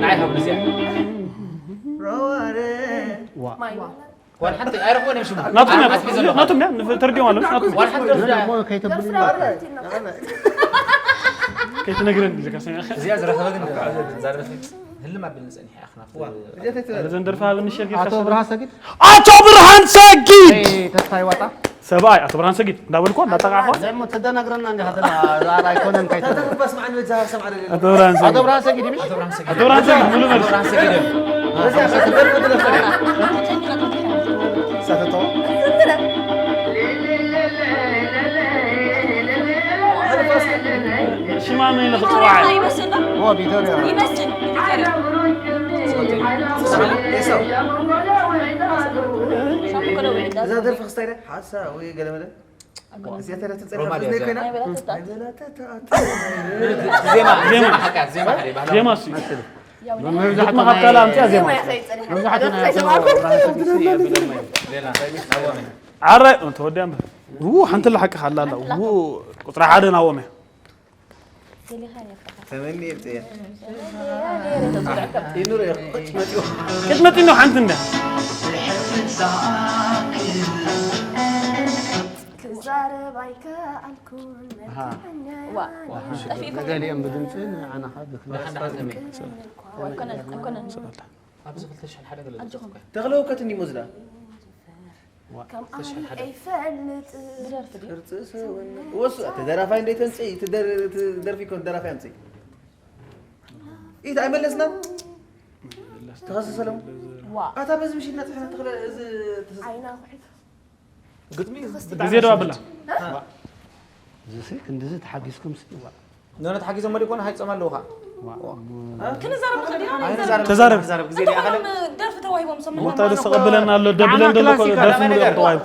ናይ ካብ ርዝያ ዋን ሓንቲ ኣይረኽቦን እዮም ሽሙ ናቱም ኣርባዕተ ሒዘ ኣለኹ። ናቱም ያ ንፈ- ተርዲዮም ኣለዉ ናቱም ዋን ሓንቲ ደርፊ እያ። ከይተብሉ ከይትነግረን ኢልካ ሰሚዐ እዚኣ ዝረኸበ ግን እዛ ደርፊ ህልም ኣቢልኒ ፀኒሐ እያ ክናፍት እዘን ደርፊ ሃብኒ ሸር ጌርካ ኣቶ ብርሃ ሰጊድ ኣቶ ብርሃን ሰጊድ ተስፋ ይዋጣ ሰብኣይ ኣቶ ብርሃን ሰጊድ እንዳበልኮ እንዳጠቃዕኮ ዘሞ ተደናግረና እንዲኻ ተላ ዛራ ኣይኮነን ከይተ ተደርፍ በስማዕ ንበዛ ሰማዕ ደለ ኣቶ ብርሃን ሰጊድ ኣቶ ብርሃን ሰጊድ ኣቶ ብርሃን ሰጊድ ሙሉ መልስ በዛ ተደርፍ ድረፍ ሰተቶ ሽማ መን ኢለ ክፅዋዕ ይመስል ኦ ቪቶሪያ ይመስል ሰው ሻምኮ ደውዒ እዛ ደርፊ ክስታይ ሓሳ ወይ ገለመለ እዚኣ ተረፍ ትጸርፍ ሮማል ብዝነይ እያ። ኮይና ናይ በላተት ኣት ዜማ ዜማ ሓቃ ዜማ ሓደ ባህላዊ ዜማ እሱ ዜማ እኮ ሃብካላ ኣምፅያ ዜማ ሌላ ዓራይ ተወዲያ እምበር ው ሓንቲ ላሓቂ ካላ ኣላ ው ቁፅሪ ሓደ ናዎም እያ ተመኒ የብጽያ ይኑር ቅጭ መጥዮ ቅጭ መጢኖ ሓንቲ እንዳ ክዛረብ ኣይከኣልኩን መርትዓኛ ዋ ገሊኦም ብድምፂ ንዓና ካብ ደሓን ደሓን ሰመይ ብክላስ ኣይኮነን ኣይኮነን ኣብዚ ክልተ ሽሕን ሓደ ገለ ዝጽሕፍ እኮ ተኽለውከት እንዲሞ ዝዳ ከም ኣነ ኣይፈልጥ ብደርፊ ድዩ ቅርፂ ሰውን ወሱ ተደራፋይ እንደ ተምፅእ ትደርፊ ኮን ደራፋይ ኣምፅእ ኢት ኣይመለስና ተኸሰሰሎም ዋ ኣታ በዚ ምሽት ነፅሕና ተኽለ እዚ ዓይና ኩሒት ግጥሚ ግዜ ዶ ኣብላ እዚሲ ክንድዚ ተሓጊዝኩም ስ ኖነ ተሓጊዞም መሊኮነ ሃይጾም ኣለዉ ኸዓ ክንዛረብ ንኽእል ኢና ኣይንዛረብ ተዛረብ። ንዛረብ ግዜ እቶም ዲኣ ኸለ ደርፊ ተዋሂቦም ሰሙ ሞታ ደስ ተቐብለና ኣሎ ደብለን ደሎ ኮነ ደርፊ ምልኦ ተዋሂቡ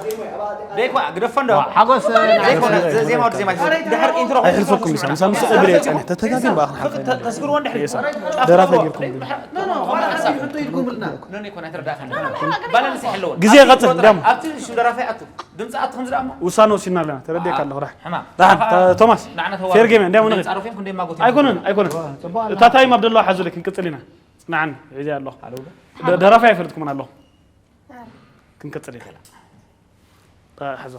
ደይኳ ግደፎ እንዶ ሓጎስ ዘይኮነ ዜማ ወዲ ዜማ ድሕር ኢንትሮ ኣይሕልፈኩም ይሳ ምሳን ስቕ እብል እየ ጸኒሕ ተተጋግን ብኣኽን ሓልፈ ተስግርዎ እንድሕር ደራፋ ጌርኩም ግን ኖኖ ኳላ ሕቶ ኢልኩም ብልና ኖኖ ይኮነ ኣይትረዳእካኒ ባላንስ ይሕለወን ግዜ ይቐጽል እንዲያም ኣብቲ ሽም ደራፋይ ኣቱ ድምፂ ኣቱ ክንዝዳሞ ውሳነ ወሲድና ኣለና ተረዲእካ ኣለኹ ራሕ ሕማም ዳሓን ተ- ቶማስ ንዓና ፌር ጌም እንዲያም ንኽእል ፃሮፊም ክንደይ ማጎት ኣይኮነን ኣይኮነን እታ ታይም ኣብ ደለዋ ሓዙለይ ክንቅፅል ኢና ፅናዓኒ ሒዘ ኣለኹ ደ- ደራፋይ ኣይፈልጥኩምን ኣለኹ ክንቅፅል ይኽእል ሓዞ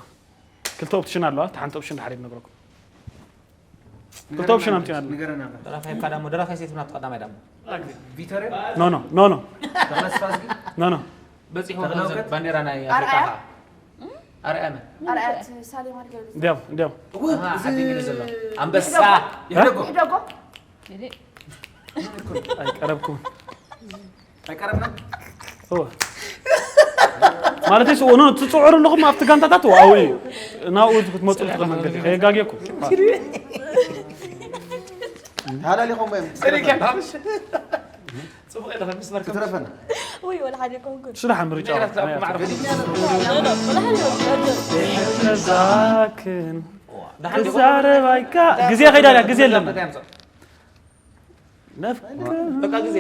ክልተ ኦፕሽን ኣለዋ እታ ሓንቲ ኦፕሽን ድሓር ነግረኩም ክልተ ኦፕሽን ኣምፅና ኣለና ንገረና ደራፋይ እኳ ዳሞ ደራፋይ ሴት ናብቲ ቀዳማይ ዳሞ ቪተር ኖ ኖ ኖ ኖ ተኽለስፋዝጊ ኖ ኖ በፂሑ ተኽለውከት? ባንዴራ ናይ ኣፍሪቃ ኣርኣያ መን ኣርኣያት ሳሌማ ድገብር እንዲያም እንዲያም ዓዲ እንግሊዝ ዘሎ ኣንበሳ ይሕደጎ ይሕደጎ ኣይቀረብኩም ኣይቀረብና እወ ማለት ስ ኖ ትፅዕሩ ኣለኹም ኣብቲ ጋንታታት ዋው እዩ ናብኡ ክትመፁ ትኽእል መንገዲ ከየጋጌኩም ሃላሊኹም እዮም ሰሪከ ናብሽ ፅቡቅ የለኸ ምስ መርከብ ክትረፈና ወይ ወላ ሓደ ኮንኩን ስራሕ ምርጫ ገዲፍና ነዛክን ክዛረብ ኣይካ ግዜ ከይዳ እያ ግዜ ኣለና ነፍክን በቃ ግዜ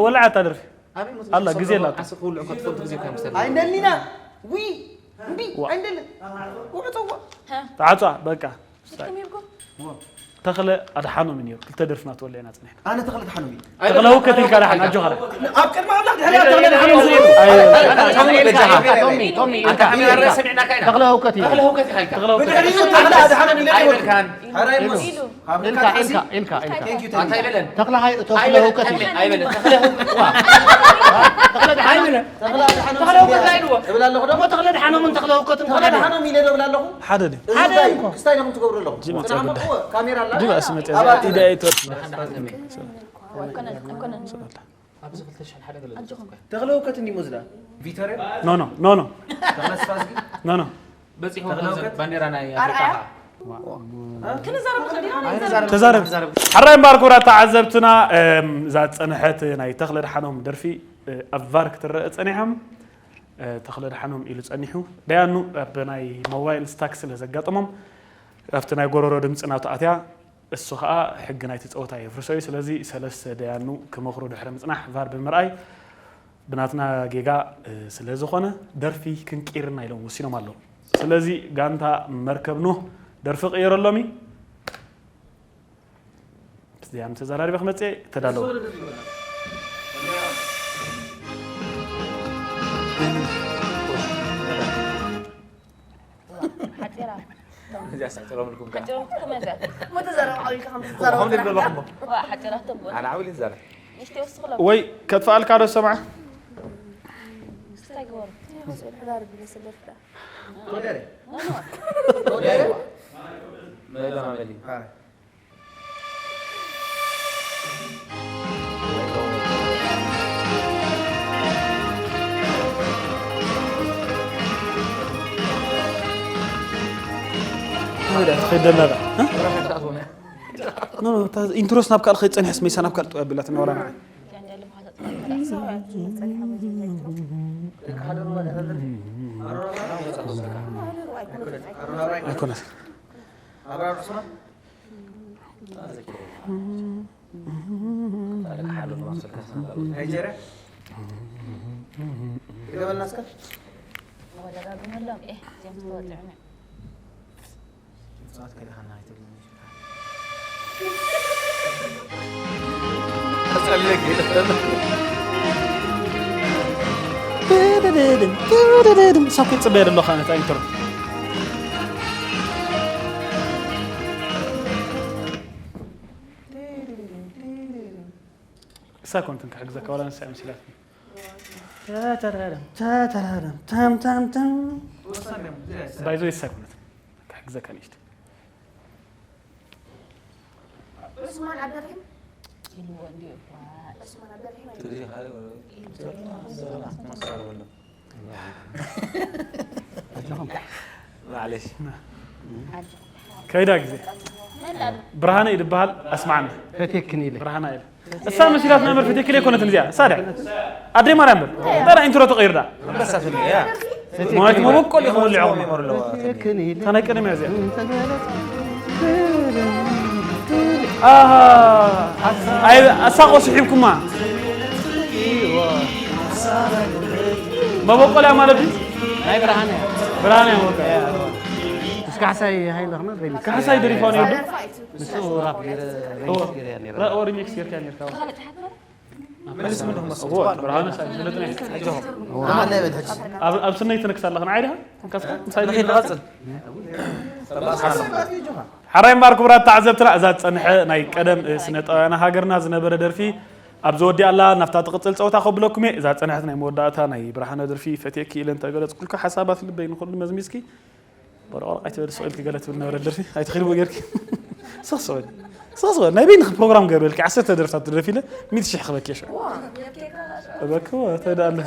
ወላ ኣታ ደርፊ ኣላ ግዜ ኣላ ዓስር ክውልዕ እኳ ትፈልጡ ግዜ እኳ ይመስለኒ ኣይንደልኒና ዊ እምቢ ኣይንደልን ውዕፀዋ ተዓፅዋ በቃ ተኽለ ኣድሓኖም እዩ ነይሩ ክልተ ደርፍና ተወለና ፅኒሕና ኣነ ተኽለ ኣድሓኖም እዩ ተኽለ ህውከት ኢልካ ደሓን ኣጆኻ ኣብ ቅድሚ ኣምላኽ ድሕሪያ ተኽለ ኣድሓኖም ዝብል ቶሚ ቶሚ ኣንታ ካሜራ ርእ ሰሚዕናካ ኢና ተኽለ ህውከት እዩ ተኽለ ህውከት ኢኻ ኢልካ ብድሕሪኡ ተኽለ ኣድሓኖም ኢለ ይወልካ ኣይበልካን ሓራይ ምስ ኢልካ ኢልካ ኢልካ ኢልካ Thank you, thank you. ኣታ ኣይበለን ተኽለ ሃይ- ተኽለ ኣይበለን ህውከት እዩ ኣይበለን ተኽለ ተኽለ ኣድሓኖም ተኽለ ህውከት ኣይልዎ እብል ኣለኹ ዶ እሞ ተኽለ ድሓኖም ተኽለ ህውከትን ተኽለ ኣድሓኖም ኢለ ዶ እብል ኣለኹ ሓደ ድዩ እዚ እንታይ እዩ? ክስታይ ኢኹም ትገብሩ ኣለኹም ጂ መፅኣ ጉዳይ ካሜራ ኣላ ዲባ ስመፅያ ኢደ ኣይተወ ኣብዚ ክልተ ሽሕን ሓደ ገለ ዝጽሕፍ እኮ ተኽለ ህውከት እንዲሞ ዝዳ ቪተር ኖ ኖ ኖ ኖ ተኽለ ስፋዝጊ ኖ ኖ በፂሑ ባንዴራ ናይ ኣፍሪቃ ክንዛረብ ንኽእል ኢና ተዛረብ ሓራይ እምበኣር ክቡራት ተዓዘብትና እዛ ዝፀንሐት ናይ ተኽለ ድሓኖም ደርፊ ኣብ ቫር ክትረአ ፀኒሖም ተኽለ ድሓኖም ኢሉ ፀኒሑ ደያኑ ኣብ ናይ ሞባይል ስታክ ስለ ዘጋጠሞም ኣብቲ ናይ ጎረሮ ድምፂ ናቱ ኣትያ እሱ ከዓ ሕጊ ናይቲ ፀወታ የፍርሶ እዩ ስለዚ ሰለስተ ደያኑ ክመኽሩ ድሕሪ ምፅናሕ ቫር ብምርኣይ ብናትና ጌጋ ስለ ዝኾነ ደርፊ ክንቂርና ኢሎም ወሲኖም ኣለዉ ስለዚ ጋንታ መርከብ ኖህ ደርፊ ቅየረሎም እዩ ብዚያም ተዘራሪበ ክመፅእ ተዳለዉ ሓፂራ እዚኣ ስዕፅሮምልኩም ከ ሓፂሮም ከመዘ ሞ ተዛረብ ዓው ኢልካ ከም ትዛረብ ከምዚ ዝበልኩሞ ሓፂራ ተቦ ኣነ ዓው ኢለ ዝዛረብ ንሽተ ወስኽሎ ወይ ከጥፋኣልካ ዶ ሰምዓ ስታይ ግበሩ ሕዳር ብለስለፍዳ መለማመሊ ትኸይድ ደላ ኢንትሮስ ናብ ካልእ ከይፀኒሐስ መይሳ ናብ ካልእ ጥው ኣቢላትና ወላ ንዓይ ኣይኮነት። ናይጀርያ ይገበልና እስከ። ወደጋግመሎም። ኤህ እዚኦም ዝተወጥዑ። ሳኮ ይፅበየ ደለኻ ነታ ኢንትሮ። እሳ ኮንትን ክሕግዘካ ዋላ ንሳ መሲላትኒ። ተተረረም ተተረረም ተም ተም ተም። ባይዞ ይሳ ኮነት ክሕግዘካ ንእሽተይ። ዑስማን ዓብደርሒም ኢልዎ እንዲዩ እኳ። ዑስማን ዓብደርሒም እዚ ሓደ ወረ- ሰባት መሳር ወለ ማዕለሽ ዓዲ ከይዳ ግዜ መላሉ ብርሃነ እዩ ዝበሃል። ኣስማዓና ፈቴክን ኢለ ብርሃና ኢለ እሳ መሲላትና እምበር ፈቴክል ኣይኮነትን እዚኣ። እሳ ድያ ኣደይ ማርያም በል። እንታይ ኢንትሮ ተቐይሩ ዳ ኣንበሳ ፍልም እያ ማለት መበቆል ኢኹም ልዕኹም። ሜሞሪ ኣለዋ ፈቴክን ኢለ እታ ናይ ቀደም እያ እዚኣ። ኣሃ ኣይ ኣሳቆ ስሒብኩማ መበቆልያ ማለት ድዩ? ናይ ብርሃነ ብርሃን እያ መበቆልያ። ምስ ካሕሳይ ሃይለ ክና ሬሚክስ ካሕሳይ ደሪፋ ነይሩ ዶ? ንሱ ራፕ ገይረ ሬሚክስ ገይረ እያ ነይራ ኦ ሪሚክስ ጌርካ ነርካ። መልስ ምንድን መስሎ እዎ ብርሃነ ሳይ ዝፍለጥ ናይ ኣጆኹም ኣነ በል ሕጂ ኣብ ኣብ ስነይ ትንክስ ኣለኻ ንዓይ ዲኻ? ንካስካ ምሳይ ንኸይድ ንቐጽል ሓራይ እምበኣር ክቡራት ተዓዘብትና እዛ ዝጸንሐ ናይ ቀደም ስነ ጥበባውያን ሃገርና ዝነበረ ደርፊ ኣብ ዘወዲኣላ ናብታ ትቕጽል ጸወታ ከብለኩም እየ። እዛ ዝጸንሐት ናይ መወዳእታ ናይ ብርሃነ ደርፊ ፈትየኪ ኢለ እንተገለጽኩልካ ሓሳባት ልበይ ንኹሉ መዝሚዝኪ ወረቕ ወረቕ ኣይትበል ስቕ ኢልኪ ገለ ትብል ነበረ ደርፊ ኣይትኽልዎ ጌርኪ ስቕ ስቕ በል ስቕ ስቕ በል ናይ በይንኺ ፕሮግራም ገርበልኪ ዓሰርተ ደርፍታት ትደርፊ ኢለ ሚእቲ ሽሕ ክበኪ እየ ሽዑ እበኪ ተዳለ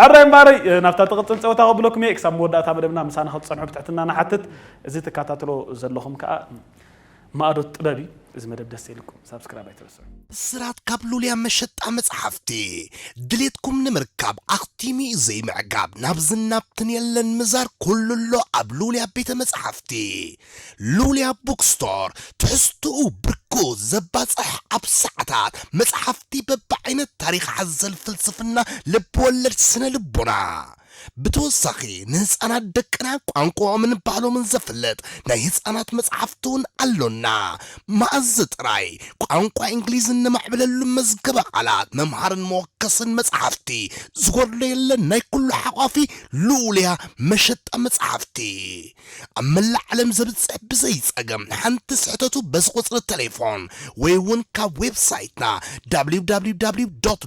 ሕራይ እምበኣረይ ናብታ ትቕጽል ጸወታ ከብለኩም እየ ክሳብ መወዳእታ መደብና ምሳና ክትጸንሑ ብትሕትና ንሓትት። እዚ ትከታተሎ ዘለኹም ከኣ ማእዶት ጥበብ እዩ። እዚ መደብ ደስ ኢልኩም ሳብስክራይብ ኣይትረስዑ። ብስራት ካብ ሉልያ መሸጣ መጽሓፍቲ ድሌትኩም ንምርካብ ኣኽቲሙ እዩ ዘይምዕጋብ ናብዝን ናብትን የለን ምዛር ኩሉ ኣሎ ኣብ ሉልያ ቤተ መጽሓፍቲ። ሉልያ ቡክስቶር ትሕዝትኡ ብርኩ ዘባጽሕ ኣብ ሰዓታት መጽሓፍቲ በብዓይነት ታሪኽ ሓዘል ፍልስፍና ልብወለድ ስነ ልቦና ብተወሳኺ ንህፃናት ደቅና ቋንቋኦምን ባህሎምን ዘፍልጥ ናይ ህፃናት መፅሓፍቲ እውን ኣሎና። መኣዝ ጥራይ ቋንቋ እንግሊዝ እነማዕብለሉ መዝገበ ቃላት መምሃርን መወከስን መፅሓፍቲ ዝጎድሎ የለን። ናይ ኩሉ ሓቋፊ ልኡልያ መሸጣ መፅሓፍቲ ኣብ መላእ ዓለም ዘብፅሕ ብዘይ ፀገም ሓንቲ ስሕተቱ በዚ ቁፅሪ ቴሌፎን ወይ እውን ካብ ዌብሳይትና www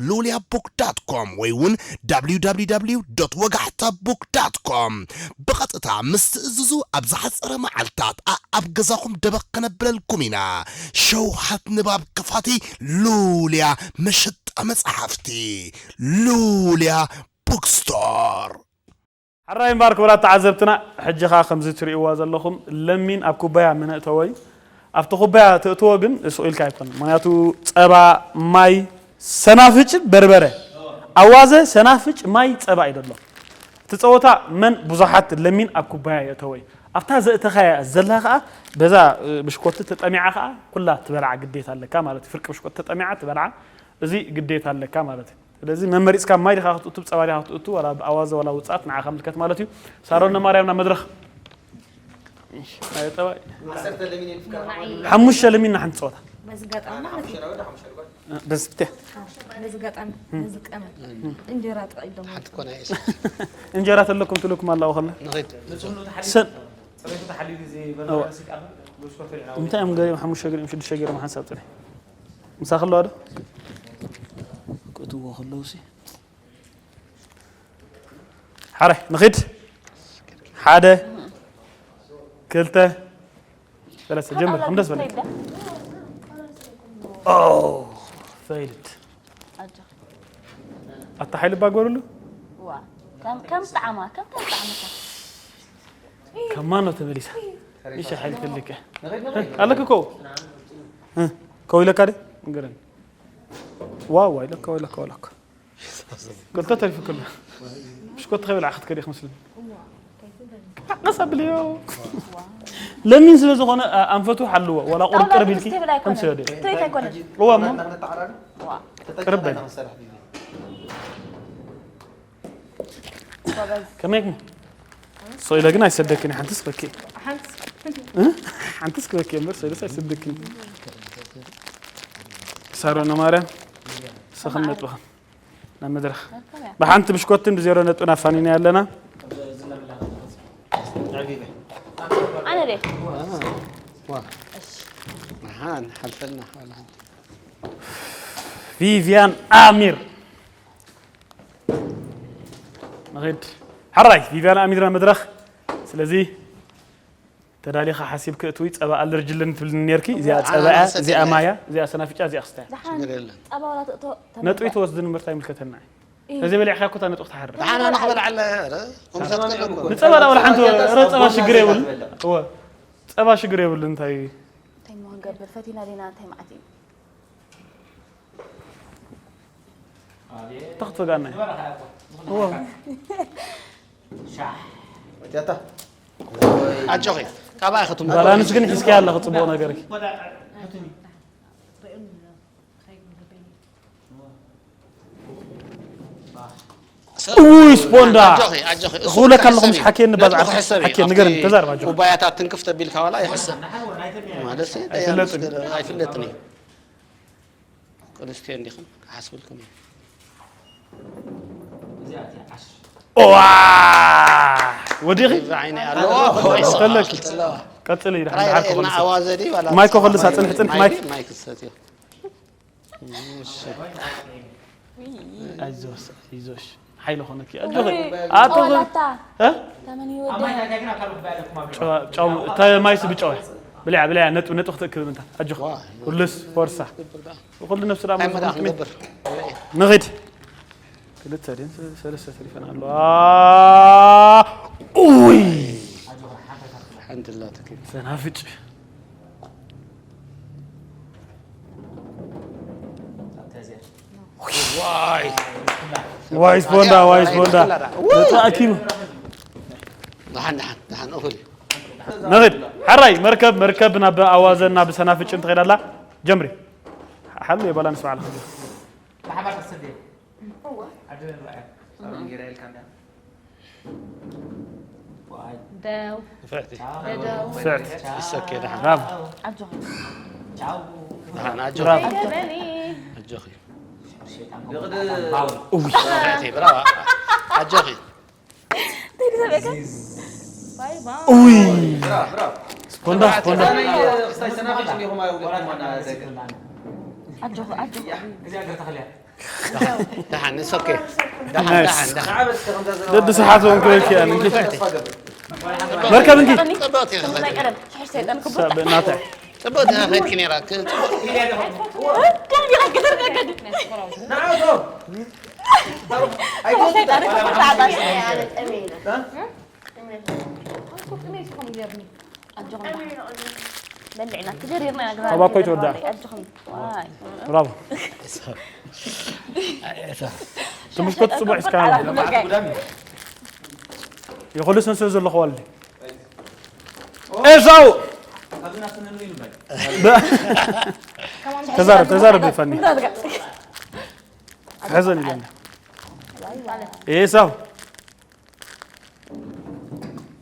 ሉልያቡክ com ወይ እውን www ወጋሕታ ቡክ com ብቐጥታ ምስ ትእዝዙ ኣብ ዝሓፀረ መዓልታት ኣኣብ ገዛኹም ደበኽ ከነብለልኩም ኢና። ሸውሃት ንባብ ክፋቲ ሉልያ መሸጣ መፅሓፍቲ ሉልያ ቡክስቶር። ሕራይ እምበኣር ክቡራት ተዓዘብትና ሕጂ ኸኣ ከምዚ ትርእይዋ ዘለኹም ለሚን ኣብ ኩባያ ምነእተወ እዩ። ኣብቲ ኩባያ ትእትዎ ግን ስቕ ኢልካ ኣይኮነን። ምኽንያቱ ጸባ፣ ማይ፣ ሰናፍጭ፣ በርበረ ኣዋዘ ሰናፍጭ፣ ማይ፣ ጸባ እዩ ዘሎ። እቲ ጸወታ መን ብዙሓት ለሚን ኣብ ኩባያ የእተወ እዩ። ኣብታ ዘእተኻያ ዘላ ኸኣ በዛ ብሽኮቲ ተጠሚዓ ኸኣ ኩላ ትበልዓ ግዴታ ኣለካ ማለት እዩ። ፍርቂ ብሽኮቲ ተጠሚዓ ትበልዓ እዚ ግዴታ ኣለካ ማለት እዩ። ስለዚ መመሪፅካ ማይ ዲኻ ክትእቱ ብ ፀባ ዲኻ ክትእቱ ዋላ ብ ኣዋዘ ዋላ ውፃት ንዓኻ ምልከት ማለት እዩ። ሳሮን ነማርያም ናብ መድረኽ። ሓሙሽተ ለሚን ሓንቲ ፀወታ። በዚ ገጣሚ ማለት እዩ። በዚ ብትያ። በዚ ገጣሚ በዚ ቀመ እንጀራ ጥቕዒሎም። ሓንቲ ኮና እየ። እንጀራ ተለኩም ትልኩም ኣላው ከላ። ንኸይድ። ሰን እንታይ እዮም ገሪም ሓሙሽተ ገሪም ሽዱሽተ ገሪም ሓንሳብ ፅንሒ። ምሳኺ ኣለዋ ዶ? ክእትዎ ከለዉ ሲ ሓራይ ንኺድ። ሓደ ክልተ ሰለስተ ጀምር። ከም ደስ በለካ። ኦ ፈይልድ። ኣታ ሓይሊ ባጎርሉ ዋ ከም ከም ጣዕማ ከም ከም ጣዕማ ከማኖ ተመሊሳ። እሺ ሓይሊ ትልከ ኣለክ እኮ ከው ኢለካ ደ ንገረኒ። ዋው ዋው ኢለካ ኢለካ ኢለካ ክልተ ተሪፉ ክሎ ብሽኮት ከይበልዓ ክትከድ ኢኽ መስለኒ። ሓቀስ ኣብልዮ። ለሚን ስለ ዝኾነ፣ ኣ-፣ ኣንፈቱ ሓልዎ። ዋላ ቁርብ ጣውላ ቅርብ ግን ኢልኪ ስቴብል ኣይኮነን። ከም ስለ ድዮ። ስትሬት ኣይኮነን። እዋ እሞ። ዋ። ቅርብ በል። ጎበዝ። ከመይ ኢኹም? ሶ ኢለ ግን ኣይሰደክን፣ ሓንትስ ክበኪ። ሓንትስ እ? ሓንትስ ክበኪ እምበር፣ ሶ ኢለስ ኣይሰደክን። ሳሮን ማርያም፣ ሰኽን ነጥብኽን። ናብ መድረኽ። መርከብያ። ብሓንቲ ብሽኮትን ብዜሮ ነጥብን ኣፋኒና ኣለና። ኣነ ደይ። ዋ። መሓን ሓልፈልና ሓላ ሓንቲ። ቪቪያን ኣሚር። ንኺድ። ሓራይ፣ ቪቪያን ኣሚር ናብ መድረኽ። ስለዚ ተዳሊኻ ሓሲብኪ እትዊ ጸባ ኣለርጂ ኣለኒ ትብልኒ ኔርኪ። እዚኣ ኣነ ጸባ እያ፣ መሰለኒ። እዚኣ ማያ፣ እዚኣ ሰናፍጫ፣ እዚኣ ክስታይ። ደሓን ሽግር የለን። ጸባ ዋላ ትእቶ ተመርጻ። ነጥቢ ትወስድን ምርታ ይምልከተና እዩ። እዩ። ተዘይበሊዕካ እኮ እታ ነጥቢ ክትሓርር። ደሓን ኣነ ክበልዓለ፣ ኧረ፣ ቁም ሳጥን ኣለኩም። ንጸባ ዳ ዋላ ሓንቲ፣ ጸባ ረ ጸባ ሽግር የብሉ። እወ። ጸባ ሽግር የብሉ፣ እንታይ እዩ? እንታይ እሞ ክንገብር? ፈቲና ዲና፣ እንታይ መዓት እዩ? ተኽትጋና። እወ። ኣጆኺ፣ ካባይ ክትምሃር። ባላንስ ግን ሒዝካያ ኣለኺ፣ ጽቡቕ ነገር። እውይ፣ ስፖንዳ። ኣጆኺ፣ ኣጆኺ። እሱ ክብለካ ኣለኹ፣ ክሕሰብ ምስ እዩ። ሓኪየኒ ነጥቡ ባዛዕ ክሕሰብ እዩ። ሓኪየኒ፣ ኣብቲ ንገረኒ፣ ተዛረብ፣ ኣጆኺ። ኩባያታት ትንክፍ ተቢልካ ዋላ ይሕሰብ። ማለት እዩ፣ ኣይፍለጥን። ኣይፍለጥን እዩ። ቅድስትዮ እንዲኽን ክሓስብልኩም እዩ። ዋ! ወዲኺ? እዚ ዓይኒ ኣሎ። ኦ፣ ይስቕ ተለኪ። ኣለዋ። ቀጽሊ፣ ድሓን ጥራይ ድሓን ርኤና ክኸልስ። ኣዋዘ ድዩ ዋላ ማይኮ ክኸልሳ፣ ጽንሒ፣ ጽንሒ፣ ማይክ፣ ማይክ። ማይክ ዝሰትዮ። እሺ። ኣይዞሽ፣ ኣይዞሽ። ሓይሊ ኾነኪ። ኣጆኺ። ውይ፣ ኣቶ ተወላታ። እ? ተመን ይወደ። ጨዋ፣ ጨው፣ እታ ማይስ ብጨው። ብልያ፣ ብልያ፣ ነጥቢ፣ ነጥቢ ክትእክብ እንታ። ኣጆኺ። ዋ። ሁሉስ ፎርሳ። ኩሉ ነፍሲ ዳሞ እንታይ መዳኽ ዝኽንጥሚ። ንገብር? ንኺድ። ክልተ ድን ሰለስተ ተሪፈን ኣለዋ። ኡይ! ሓንቲ ኣላትኪ። ሰናፍጭ። ዋይ። ዋይ ስፖንዳ፣ ዋይ ስፖንዳ። ተኣኪቡ። ደሓን፣ ደሓን፣ ደሓን፣ እኹል እዩ። ንኺድ። ሓራይ፣ መርከብ፣ መርከብ ናብ ኣዋዘን ናብ ሰናፍጭን ትኸይድ ኣላ። ጀምሪ። ሓሉ የባላንስ ባዕልኻ። ብሓባር ተሰደዩ። እዋ። ዓዲ ንርኣዮ። ሳሮን ጌራ ኢልካ እንዳ። ዋይ። ደው። ንፍዕቲ። ቻው። ደደው። ንፍዕቲ። ቻው። ይሰኬ ደሓን። ብራቮ። ኣጆኺ። ቻው። ደሓን፣ ኣጆኺ። ብራቮ። ኣጆኺ። ሸይጣን እውይ። ንፍዕቲ፣ ብራቮ። ኣጆኺ። እንታይ ዝሰበከ? ባይ ባይ። ኡይ። ብራቮ፣ ብራቮ። ስፖንዳ፣ ስፖንዳ። ክስታይ ሰናፍጭ እንዲኹም ኣይውለድኩም ዋና ደገ። ኣጆኺ፣ ኣጆኺ። እዚኣ ገር ተኽልያ። ደሓን፣ it's okay። ደሓን፣ ናይስ። ደሓን፣ ደሓን። ንዓበስ ከምዛ ዘረባ ደዲ ሰሓት ውን ክበልኪ እያ፣ ንግዲ። ተስፋ ገብር። መርከብ እንኪ። ጽብቕቲ ኢኻ። ናይ ቀደም፣ ሽሕሽ ሰይጣን ክቡር። ሰብ እናተ። ጽብቕቲ ኢኻ ከይድኪ ነይራ። ክ-፣ ጽቡቕ። ከም ይቐድር፣ ይቐድር። ንዓቶ። ሰይጣን ክቡር ተዓባሲ። ኣጆኹም። በልዕና፣ ተጀሪርና ኢና ግና ካባ እኮ ይትወዳእ። ኣጆኹም። ዋይ። ብራቮ። ትምሽኮት ጽቡቕ ሒዝካ። ይኹሉ ስንስል ዘለኹ ዋልዲ። ኤሳው! ተዛረብ፣ ተዛረብ ይፋኒ። ሕዘን ኢለኒ። ኤሳው!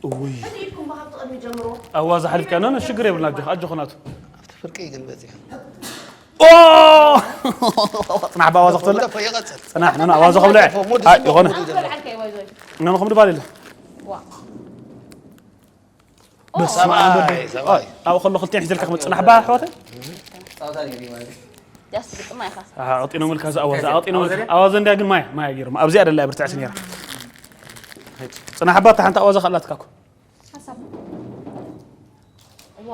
እውይ። እቲ ኢድኩም ብሃብቲ ቅድሚ ጀምርዎ። ኣዋዛ ሓሊፍካ፣ ኖ፣ ኖ፣ ሽግር የብልና፣ ኣጆኻ፣ ኣጆኻ ናቱ። ኣብቲ ፍርቂ ግን በጺሑ። ኦ! ጽናሕ፣ ብኣዋዛ ክትበልዕ። ይቐጽል። ጽናሕ፣ ኖ፣ ኖ፣ ኣዋዛ ክብልዕ። ሙድ ኣይ፣ ይኾነ። ሙድ ይደሎ። ኖ፣ ኖ፣ ከም ድባል የለ። ዋ። በስመ ኣብ። ሰብኣይ፣ ሰብኣይ። ኣብኡ ከሎ ክልቲኤን ሒዘልካ ክመጽእ። ጽናሕ፣ ባ፣ ኣሕዋተይ። ጸወታ እዩ ማለት። ዳስ ግጥማ ኢኻ። ኣሃ፣ ኣቕጢኖምልካ፣ እዚ ኣዋዛ፣ ኣቕጢኖምልካ። ኣዋዛ እንድያ ግን ማያ፣ ማያ ገይሮም። ኣብዚኣ ደላ ብርትዕቲ ነይራ። ጽናሕ፣ ባ፣ እታ ሓንቲ ኣዋዛ ካላትካ እኮ። ሓሳብ። ዋ።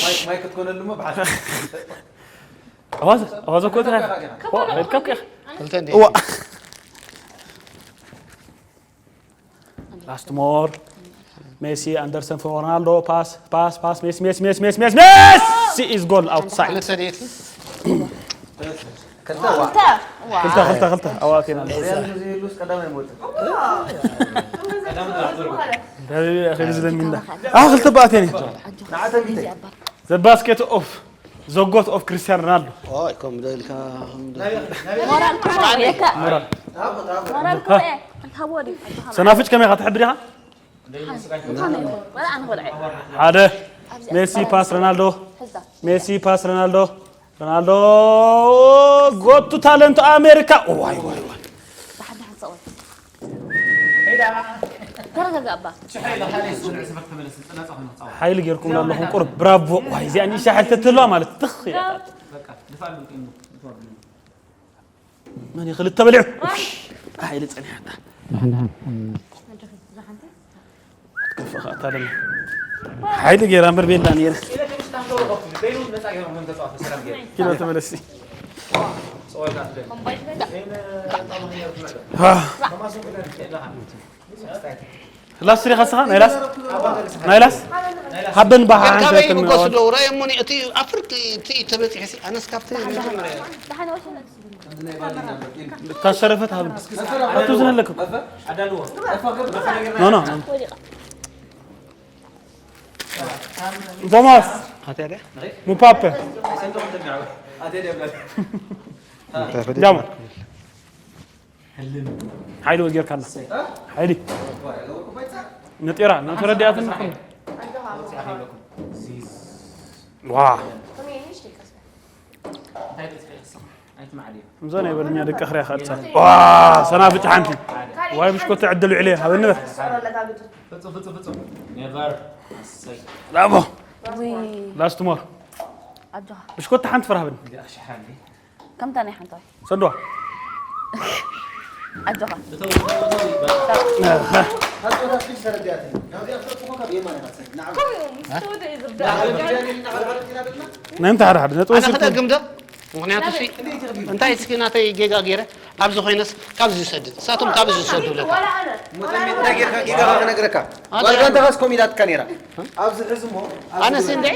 ማይክ፣ ማይክ ክትኮነሉ እሞ ብሓሳብ። ኣዋዘ፣ ኣዋዘ እኮ ትኻ። ከበሎ ዋ፣ ከብከ። ክልተ እንዴ? ዋ። ላስት ሞር። ሜሲ፣ ኣንደርሰን፣ ፎ-፣ ሮናልዶ፣ ፓስ፣ ፓስ፣ ፓስ፣ ሜሲ፣ ሜሲ፣ ሜሲ፣ ሜሲ፣ ሜሲ፣ ሜሲ is goal outside። ክልተ ድየት? ክልተ ዋ። ክልተ። ዋ። ክልተ፣ ክልተ፣ ክልተ። ኣዋቴና። ሪያል ዙ የሉስ ቀዳማይ ሞት። ቀዳማይ ሞት። ከይዱ ዝለሚንዳ። ኣህ፣ ክልተ ባእቴን እዩ። The basket of፣ the goat of ክርስቲያን ሮናልዶ። ኦይ፣ ከም ደልካ፣ ከም ደልካ። ሞራል ክብኤ የካ። ሞራል ክብኤ። እንታቦ ድዩ? ሰናፍጭ ከመይ ኢኻ ትሕብር ኢኻ? ሓደ ሜሲ ፓስ ሮናልዶ። ሜሲ ፓስ ሮናልዶ። ሮናልዶ ጎቱ ታለንት ኣሜሪካ። ዋይ ዋይ ዋይ። ደሓን ደሓን ሰው። ተረጋጋእ እባ። ሓይሊ ጌርኩም ኣለኹም ቁሩብ ብራቮ። ዋይ እዚኣ ንእሽተይ ሓይሊ ተትህልዋ ማለት ትኽ ኢላ። መን እዩ ክልተ በሊዑ? ሓይሊ ጸኒሓታ። ክትከፍእ ከኣ እታ ደላ ሓይሊ ጌራ እምበር ቤላ ነይራ። ኪሎ ተመለሲ። ሃ። ላስ ሪኻ ስኻ ናይ ላስ ናይ ላስ ሃበን ባሓ ካበይ ምጎስ ዶ ረእየሞኒ እቲ ኣፍርቂ እቲ ተበፂሒ ኣነስ ካብቲ መጀመርያ ታሸረፈት ሃሉ ኣቱ ዝነለኩም ኖ ኖ ቶማስ ኣተደ ሙፓፔ ጃማ ሓይሊ ወጊርካና ሓይሊ ነጢራ ነተረዲኣትን ዋ እዞ ናይ በልኛ ደቂ ኣኽርያ ከብጻ ዋ ሰናፍጭ ሓንቲ ዋይ ብሽኮቲ ዕድል ውዕለ ሃበኒ በር ላቦ ላስት ሞር ኣጆኻ ብሽኮቲ ሓንቲ ፍረ ሃበኒ ከምታ ናይ ሓንታ ሰንድዋ ኣጆኻ ናይ ምታ ሓደ ሓደ ነጥቢ ኣነ ወሲድኩም ክደግም ዶ ምክንያቱ ሲ እንታይ እስኪ ናተይ ጌጋ ገይረ ኣብዚ ኮይነስ ካብዚ ዝሰድድ እሳቶም ካብዚ ዝሰዱ ለካ እንታይ ጌርካ ጌጋኻ ክነግረካ ጓል ጋንታኻስ ኮሚዳትካ ነይራ ኣብዚ ሕዚ እሞ ኣነስ እንደ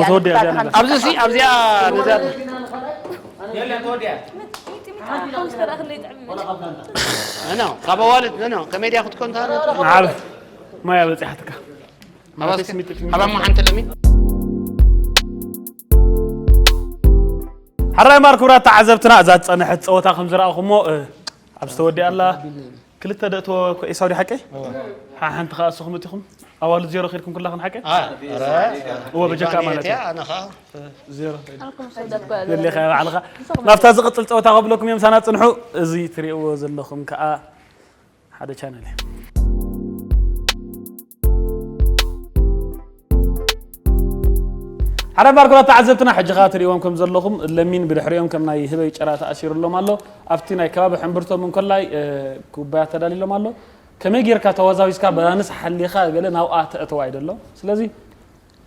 ሞተወዲያ እዚኣ ነላ ኣብዚ ሲ ኣብዚኣ ነዛ ኖ ካብ ኣዋልድ ኖ ከመይ ድያ ክትኮን ታነት ንዓብ ማያ በፂሓትካ ኣባማ ሓንቲ ለሚ ሓራይ ማር ክቡራት ተዓዘብትና እዛ ዝፀንሐት ፀወታ ከም ዝረኣኹሞ ኣብ ዝተወዲኣ ኣላ ክልተ ደእትዎ ኤሳው ዲ ሓቀይ ሓንቲ ከዓ እስኹም እቲኹም ኣዋልድ ዜሮ ከድኩም ኩላኽን ሓቀይ እዎ በጀካ ማለት እዩ ኣነ ከዓ ዜሮ ዘሌኻ ባዕልኻ ናብታ ዝቕፅል ፀወታ ከብለኩም እዮም ሳና ፅንሑ እዚ ትሪእዎ ዘለኹም ከዓ ሓደ ቻነል እዩ ሓደ ባርኮላት ተዓዘብትና ሕጂ ኸዓ ትሪእዎም ከም ዘለኹም ለሚን ብድሕሪኦም ከም ናይ ህበይ ጨራ ተኣሲሩሎም ኣሎ ኣብቲ ናይ ከባቢ ሕምብርቶም እንኮላይ ኩባያ ተዳሊሎም ኣሎ ከመይ ጌርካ ተዋዛዊዝካ በላንስ ሓሊኻ ገለ ናብኣ ተእተዋ ይደሎ ስለዚ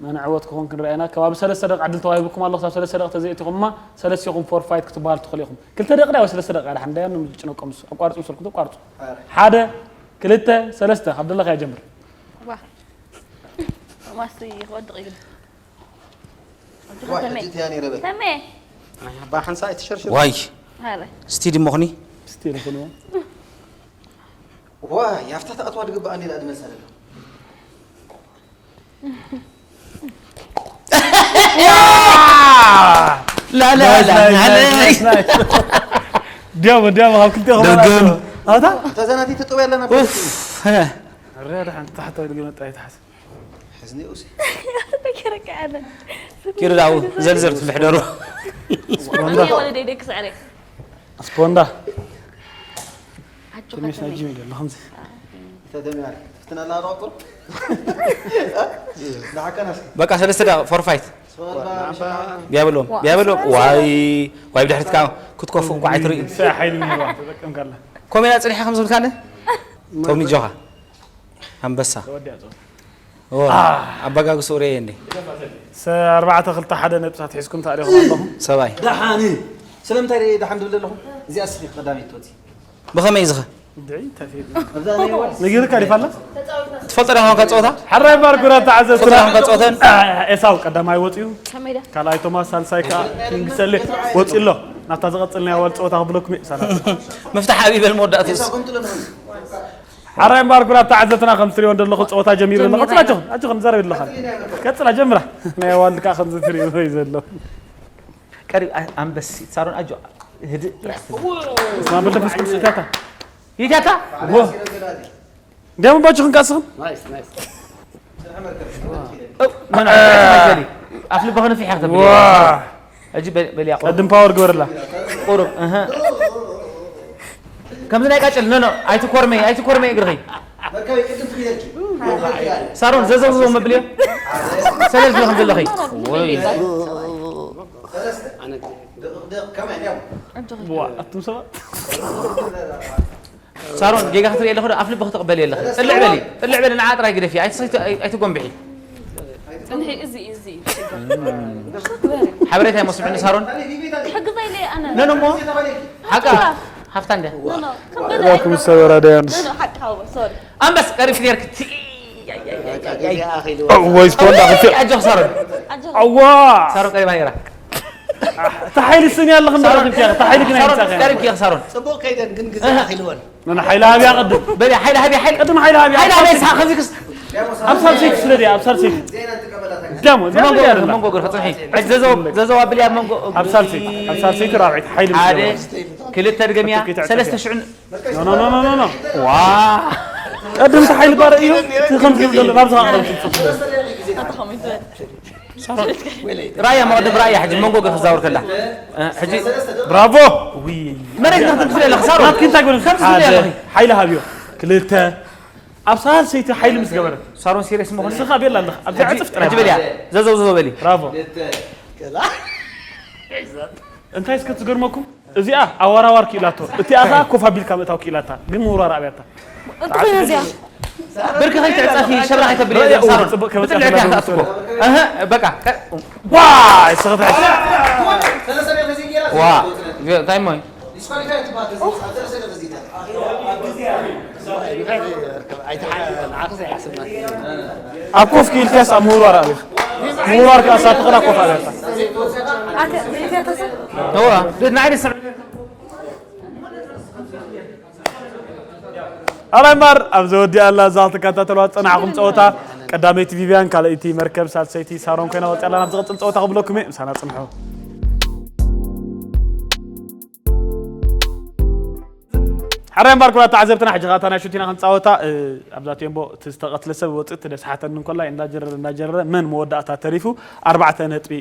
መን ዕወት ክኾን ክንርኣ ኢና። ከባቢ ሰለስተ ደቂቕ ዕድል ተዋሂብኩም ኣሎ። ክሳብ ሰለስተ ደቂቕ ተዘይእቲኹማ ሰለስቲኹም ፎርፋይት ክትበሃሉ ትኽእሉ ኢኹም። ክልተ ደቂቕ ድያ ወይ ሰለስተ ደቂቕ? ሓደ ሓንዳዮም ንምጭነቆም ምስ ኣቋርጹ ምስልኩም ትቋርጹ። ሓደ ክልተ ሰለስተ ካብ ደለኻ ይጀምር። ዋ ማስ ይወድቕ እዩ። ዋ ሕጂ እቲያ ነይረ በል። ተሜ ኣባ ሓንሳ ኣይትሸርሽር ዋይ ሃረ ስቲድ እሞ ኹኒ ስቲል ይኹን ዋ ያፍታ ተኣትዋ ድግባኣኒ ኢላ ድመልሳ ደሎ ላላላ ዲያሞ ዲያሞ ካብ ክልተ ደገም። ኣታ ተዘናቲ ተጠው ያለና ሪያ ደሓን ታሕታዊ ድግመጣ ይትሓስ ሕዝኒ ኡሲ ተገረቀ ኣነ ኪዱ ዳው ዘልዘል ትምሕደሩ ወለደይ ደክ ስዕረ ስፖንዳ ኣጆኻ ትንሽ ናይ ተሜ ጂም ይደሎ ከምዚ ተደሚያል ትፍትና ላሮቁ ንሓቀናስ በቃ ሰለስተ ደቂቕ ፎርፋይት ስዋልባ ቢያብሎም ቢያብሎም ዋይ ዋይ ብድሕሪትካ ክትኮፉ እንኳ ኣይትርእዩ ሰ ሓይሊ ነይርዋ ተጠቀምካላ ኮሜዳ ፅኒሐ ከም ዝብልካለ ቶሚ ጆኻ ኣንበሳ ተወዲያ ጾ ኦ፣ ኣበጋግስኡ ርእየ እንዴ ሰ ኣርባዕተ ክልተ ሓደ ነጥብታት ሒዝኩም ተኣሪኹም ኣለኹም ሰባይ ደሓን ስለምንታይ ደሓን ድብል ዘለኹም እዚኣ ስኺ ቀዳመይቲ ትወፂ ብኸመይ ዝኸ ኣብዛ ናይ ወል ነጊርካ ዲፋላ ትፈልጦ ዳ ኾንካ ፀወታ ሓራይ ባር ጉራ ተዓዘብትና ትፈልጦ ዳ ኾንካ ፀወተን ኤሳው ቀዳማይ ወፂኡ ከመይ ዳ ካልኣይ ቶማስ ሳልሳይ ከዓ ኪንግሰሌ ወፂ ኣሎ ናብታ ዝቐፅል ናይ ኣዋል ፀወታ ክብለኩም እዩ ሰላም መፍትሕ ኣብ ይበል መወዳእትስ ከምትሎ ንኾን ሓራይ እምበኣር ኩራት ተዓዘብትና ከም ትሪኦ ዘለኹ ጸወታ ጀሚሩ ኣሎ። ቀጽላ ኣጆኹም፣ ኣጆኹም ዘረብ ኣለኻ። ቀጽላ ጀምራ። ናይ ዋልካ ከም ዝትሪኦ እዩ ዘሎ። ቀሪብ ኣ- ኣንበሲ ሳሮን ኣጆ ህድእ ጥራሕ ትብል። ስማ በል ተፈስ ቅዱስ እታታ። ይታታ? ወ- እንዲያውም ባጆኽን ካስኽን? ናይስ ናይስ። ኣፍ ልበኺ ንፊሕ ኢኺ ተብሊ። ዋ። ሕጂ በ- በልያ ቁሩብ። ቀድም ፓወር ግበርላ። ቁሩብ፣ እህ። ከምዚ ናይ ቃጭል፣ ኖ፣ ኖ፣ ኣይትኮርመይ፣ ኣይትኮርመይ እግርኺ። ሳሮን፣ ዘዘው ዘዘው መብልዮ። ሰለል ብለኽም ዘለኺ። ወይ። ዋ፣ ኣቱም ሰባት። ሳሮን፣ ጌጋ ክትርኢ ኣለኹ ዶ? ኣፍ ልቢ ክትቕበል የለኺ። ጥልዕ በሊ፣ ጥልዕ በሊ፣ ንዓ ጥራይ ግደፊ። ኣይትሰይቲ-፣ ኣይ-፣ ኣይትጎንብሒ። ጽንሒ፣ እዚ፣ እዚ፣ እዚ። ሓበሬታ ይመስልኒ ሳሮን። ክሕግዛ ኢለ ኣነ። ኖ፣ ኖ፣ እሞ ሓቃ ሓፍታ እንድያ። ኖ፣ ኖ፣ ከም ገለ ራኩም ሰበራ ዳያንስ። ኖ፣ ኖ፣ ሓቂ ሓወቦ፣ ሶሪ። ኣንበስ ቀሪብ ጌርክ። ቲ-፣ እዚኣ ኣኺልዋ። ወይ ስፖንዳ ክቲ-፣ ኣጆኽ ሳሮን። ኣጆኻ። ኣዋ። ሳሮን ቀሪባ ነይራ። እታ ሓይሊ ስኒ ኣለኽ እንዳ ሳሮን፣ ክንቲያ፣ እታ ሓይሊ ግን ሳሮን፣ ኣይምጻእካያ። ቀሪብ ጌርክ ሳሮን። ጽቡቕ ከይደን ግን ግዜ ኣኺልወን። ኖ፣ ኖ፣ ሓይሊ ሃብያ ቅድም። በሊ፣ ሓይሊ ሃብያ፣ ሓይሊ። ቅድም ሓይሊ ሃብያ፣ ሓይሊ ሓይሊ። ሃብያ፣ ስኻ፣ ከዚ ክስ-፣ ኣብ ሳልሰይቲ ስለ ድያ፣ ኣብ ሳልሰይቲ። ደሞ፣ ደሞ መንጎ ድያ ገርክ፣ ደላ። መንጎ ገርክ፣ ጽንሒ። ሕጂ ዘዘው-፣ ዘዘው ኣብልያ መንጎ ኣብ ሳልሰይቲ፣ ኣብ ሳልሰይቲ ራብዐይቲ ሓይሊ ምስ ሓደ፣ ገበረ። ክልተ ድገምያ፣ ክልተ ሰለስተ ሽዑ። ኖ፣ ኖ፣ ኖ፣ ኖ፣ ኖ፣ ኖ። ዋ። ቅድም እቲ ሓይሊ ባር እዩ፣ እቲ ከም ዝብል ዘሎ ናብዚ ኸኣ ቅድም ትምጽእ። ራያ መቕድም ራያ ሕጂ መንጎ ገርክ ክዛውር ከላ። እ፣ ሕጂ ብራቮ። ውይ። መሬት ንክትግፍል ኣለኺ፣ ሳሮን። ናትኪ እንታይ ገበረ? ከም ዝብል ሓደ ኣለኺ። ሓይሊ ሃብዮ። ክልተ። ኣብ ሳልሰይቲ ሓይሊ ምስ ገበረ። ሳሮን ሲሪየስ ምዃን። ንስኻ ቤላ ኣለኻ። ኣብዚ ሕጂ፣ ዕጽፍ ጥራይ። ሕጂ በልያ። ዘዘው ዘዘው በሊ። ብራቮ። እንታይ እስከ ትገርመኩም? እዚኣ ኣዋራዋር ክኢላቶ። እቲኣ ኸኣ ኮፍ ኣቢልካ ምእታው ክኢላታ። ግን ምውርዋር ኣብያታ። እንተኾይነ እዚኣ። ብርኪ ከይትዕጸፊ፣ ሸብራ ከይተብሊ፣ ራያ፣ ሳሮን። ጽቡቅ ከመጽኣ ብጥልዕቲ ከላ ክትኣትዎ። እህ፣ በቃ። ዋ፣ ይስኽታ። ዋ፣ እንታይ እሞ እዩ? ኣብ ኮፍ ክኢልካስ ኣብ ምውርዋር ኣብያ። ምውርዋር ከኣ ሳትኽላ ኮፍ ኣብያታ። እዋ፣ ንዓይ ደስ ኣራይ እምበኣር፣ ኣብ ዘወዲኣላ እዛ ክትከታተልዋ ዝጸናሕኩም ጸወታ፣ ቀዳመይቲ ቪቪያን፣ ካልኣይቲ መርከብ፣ ሳልሰይቲ ሳሮን ኮይና ወጺኣላ። ናብ ዝቕጽል ጸወታ ክብለኩም እየ፣ ምሳና ጽንሑ። ሓራይ እምበኣር፣ ክቡራት ተዓዘብትና፣ ሕጂ ኸኣ እታ ናይ ሹቲና ክንጻወታ፣ እ፣ ኣብዛ ቴምቦ እቲ ዝተቐትለ ሰብ ወጽእ፣ እቲ ደስሓተኒ እንኮላይ፣ እንዳጀረረ፣ እንዳጀረረ፣ መን መወዳእታ ተሪፉ፣ ኣርባዕተ ነጥቢ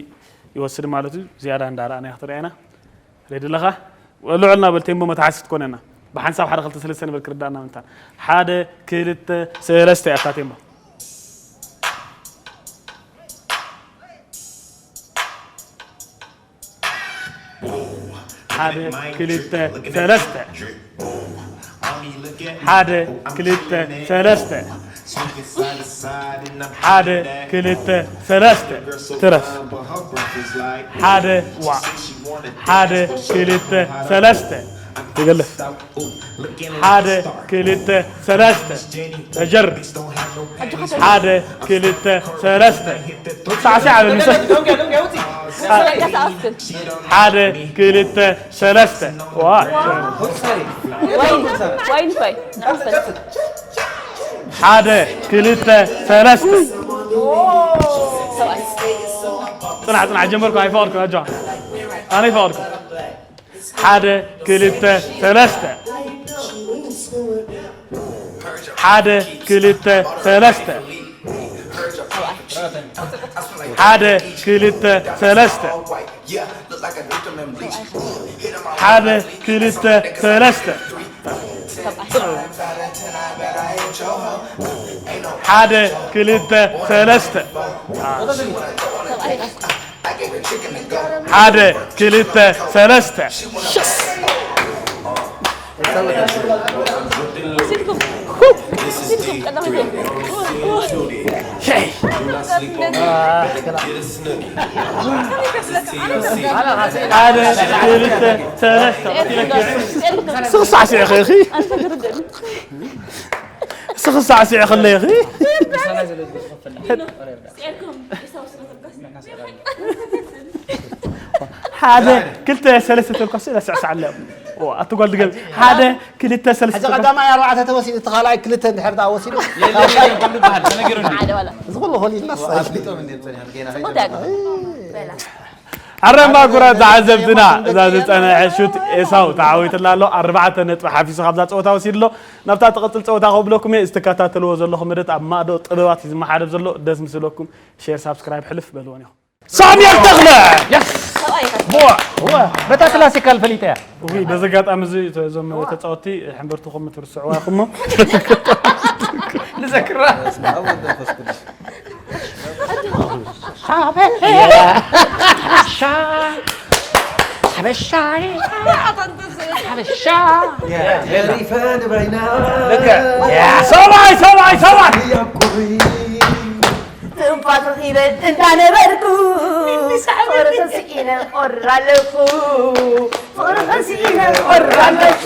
ይወስድ ማለት እዩ። ዝያዳ እንዳረኣና ክትረኣየና። ሬዲ ኣለኻ? ልዑል ናበል ቴምቦ መተሓሲት ኮነና። ብሓንሳብ ሓደ፣ ክልተ፣ ሰለስተ ንበል ክርዳእና ምንታ። ሓደ፣ ክልተ፣ ሰለስተ እያ እታ ቴምቦ። ሓደ፣ ክልተ፣ ሰለስተ። ሓደ፣ ክልተ፣ ሰለስተ። ሓደ፣ ክልተ፣ ሰለስተ። ትረፍ። ሓደ፣ ዋ። ሓደ፣ ክልተ፣ ሰለስተ። ይገልፍ። ሓደ፣ ክልተ፣ ሰለስተ። ተጀር። ሓደ፣ ክልተ፣ ሰለስተ። ሳዕሲዕ ኣብ ምሰ-፣ ሓደ፣ ክልተ፣ ሰለስተ። ዋ። ዋይን፣ ዋይን ፋይ። ሓደ፣ ክልተ፣ ሰለስተ። ጽናሕ፣ ጽናሕ፣ ጀመርኩ፣ ኣይፈቐድኩ፣ ኣጆኻ። ኣነ ኣይፈቐድኩ። ሓደ፣ ክልተ፣ ሰለስተ። ሓደ፣ ክልተ፣ ሰለስተ። ሓደ፣ ክልተ፣ ሰለስተ። ሓደ፣ ክልተ፣ ሰለስተ። ሓደ፣ ክልተ፣ ሰለስተ። ሓደ፣ ክልተ፣ ሰለስተ። ሓደ፣ ክልተ፣ ሰለስተ። ስኽሳዕ ስዒ ኸይኺ። ስኽሳዕ ስዒ ኸለይኺ። ሓደ፣ ክልተ፣ ሰለስተ ተልኳስ ኢላ ስዕስዕ ኣለ። ኣቲ ጓል ድገም ሓደ ክልተ ሕዚ ሰለስተ ቀዳማይ ኣርባዕተ ተወሲዱ እቲ ካልኣይ ክልተ እንድሕር ደኣ ወሲዱ የለን የለን ከምሉ ይበሃል ተነጊሩኒ። ሓደ ዋላ እዚ ኩሉ ኾሊልና ሳይ ኣፍሊጦም እንዴ ጸኒሖም ጌና ስሞት ያገ ኣረማ ጉራ ተዓዘብትና እዛ ዝፀንሐ ሹት ኤሳው ተዓዊትላ ኣሎ ኣርባዕተ ነጥቢ ሓፊሱ ካብዛ ፀወታ ወሲድሎ ናብታ ትቕፅል ፀወታ ከብለኩም እየ ዝተከታተልዎ ዘለኹም መደት ኣብ ማእዶ ጥበባት እዩ ዝመሓደብ ዘሎ ደስ ምስለኩም ሼር ሳብስክራይብ ሕልፍ በልዎን ኢኹም ሳሚር ተኽለ በታ ክላሲካል ፈሊጠ እያ። ውይ በዚ ኣጋጣሚ እዚ እዞም ተፃወቲ ሕንበርትኹም ትርስዕዋ ኢኹሞ ንዘክራ ኣብ መንፈስ ቅዱስ ሓበሻ ሓበሻ ተሪፈ ንበይና ሰብኣይ ሰብኣይ ሰብኣይ ያኩሪ ትንፋስ ኢለ እንዳነበርኩ ፍቕርኽን ስኢነ ቆር ኣለኩ ፍቕርኽን ስኢነ ቆር ኣለኩ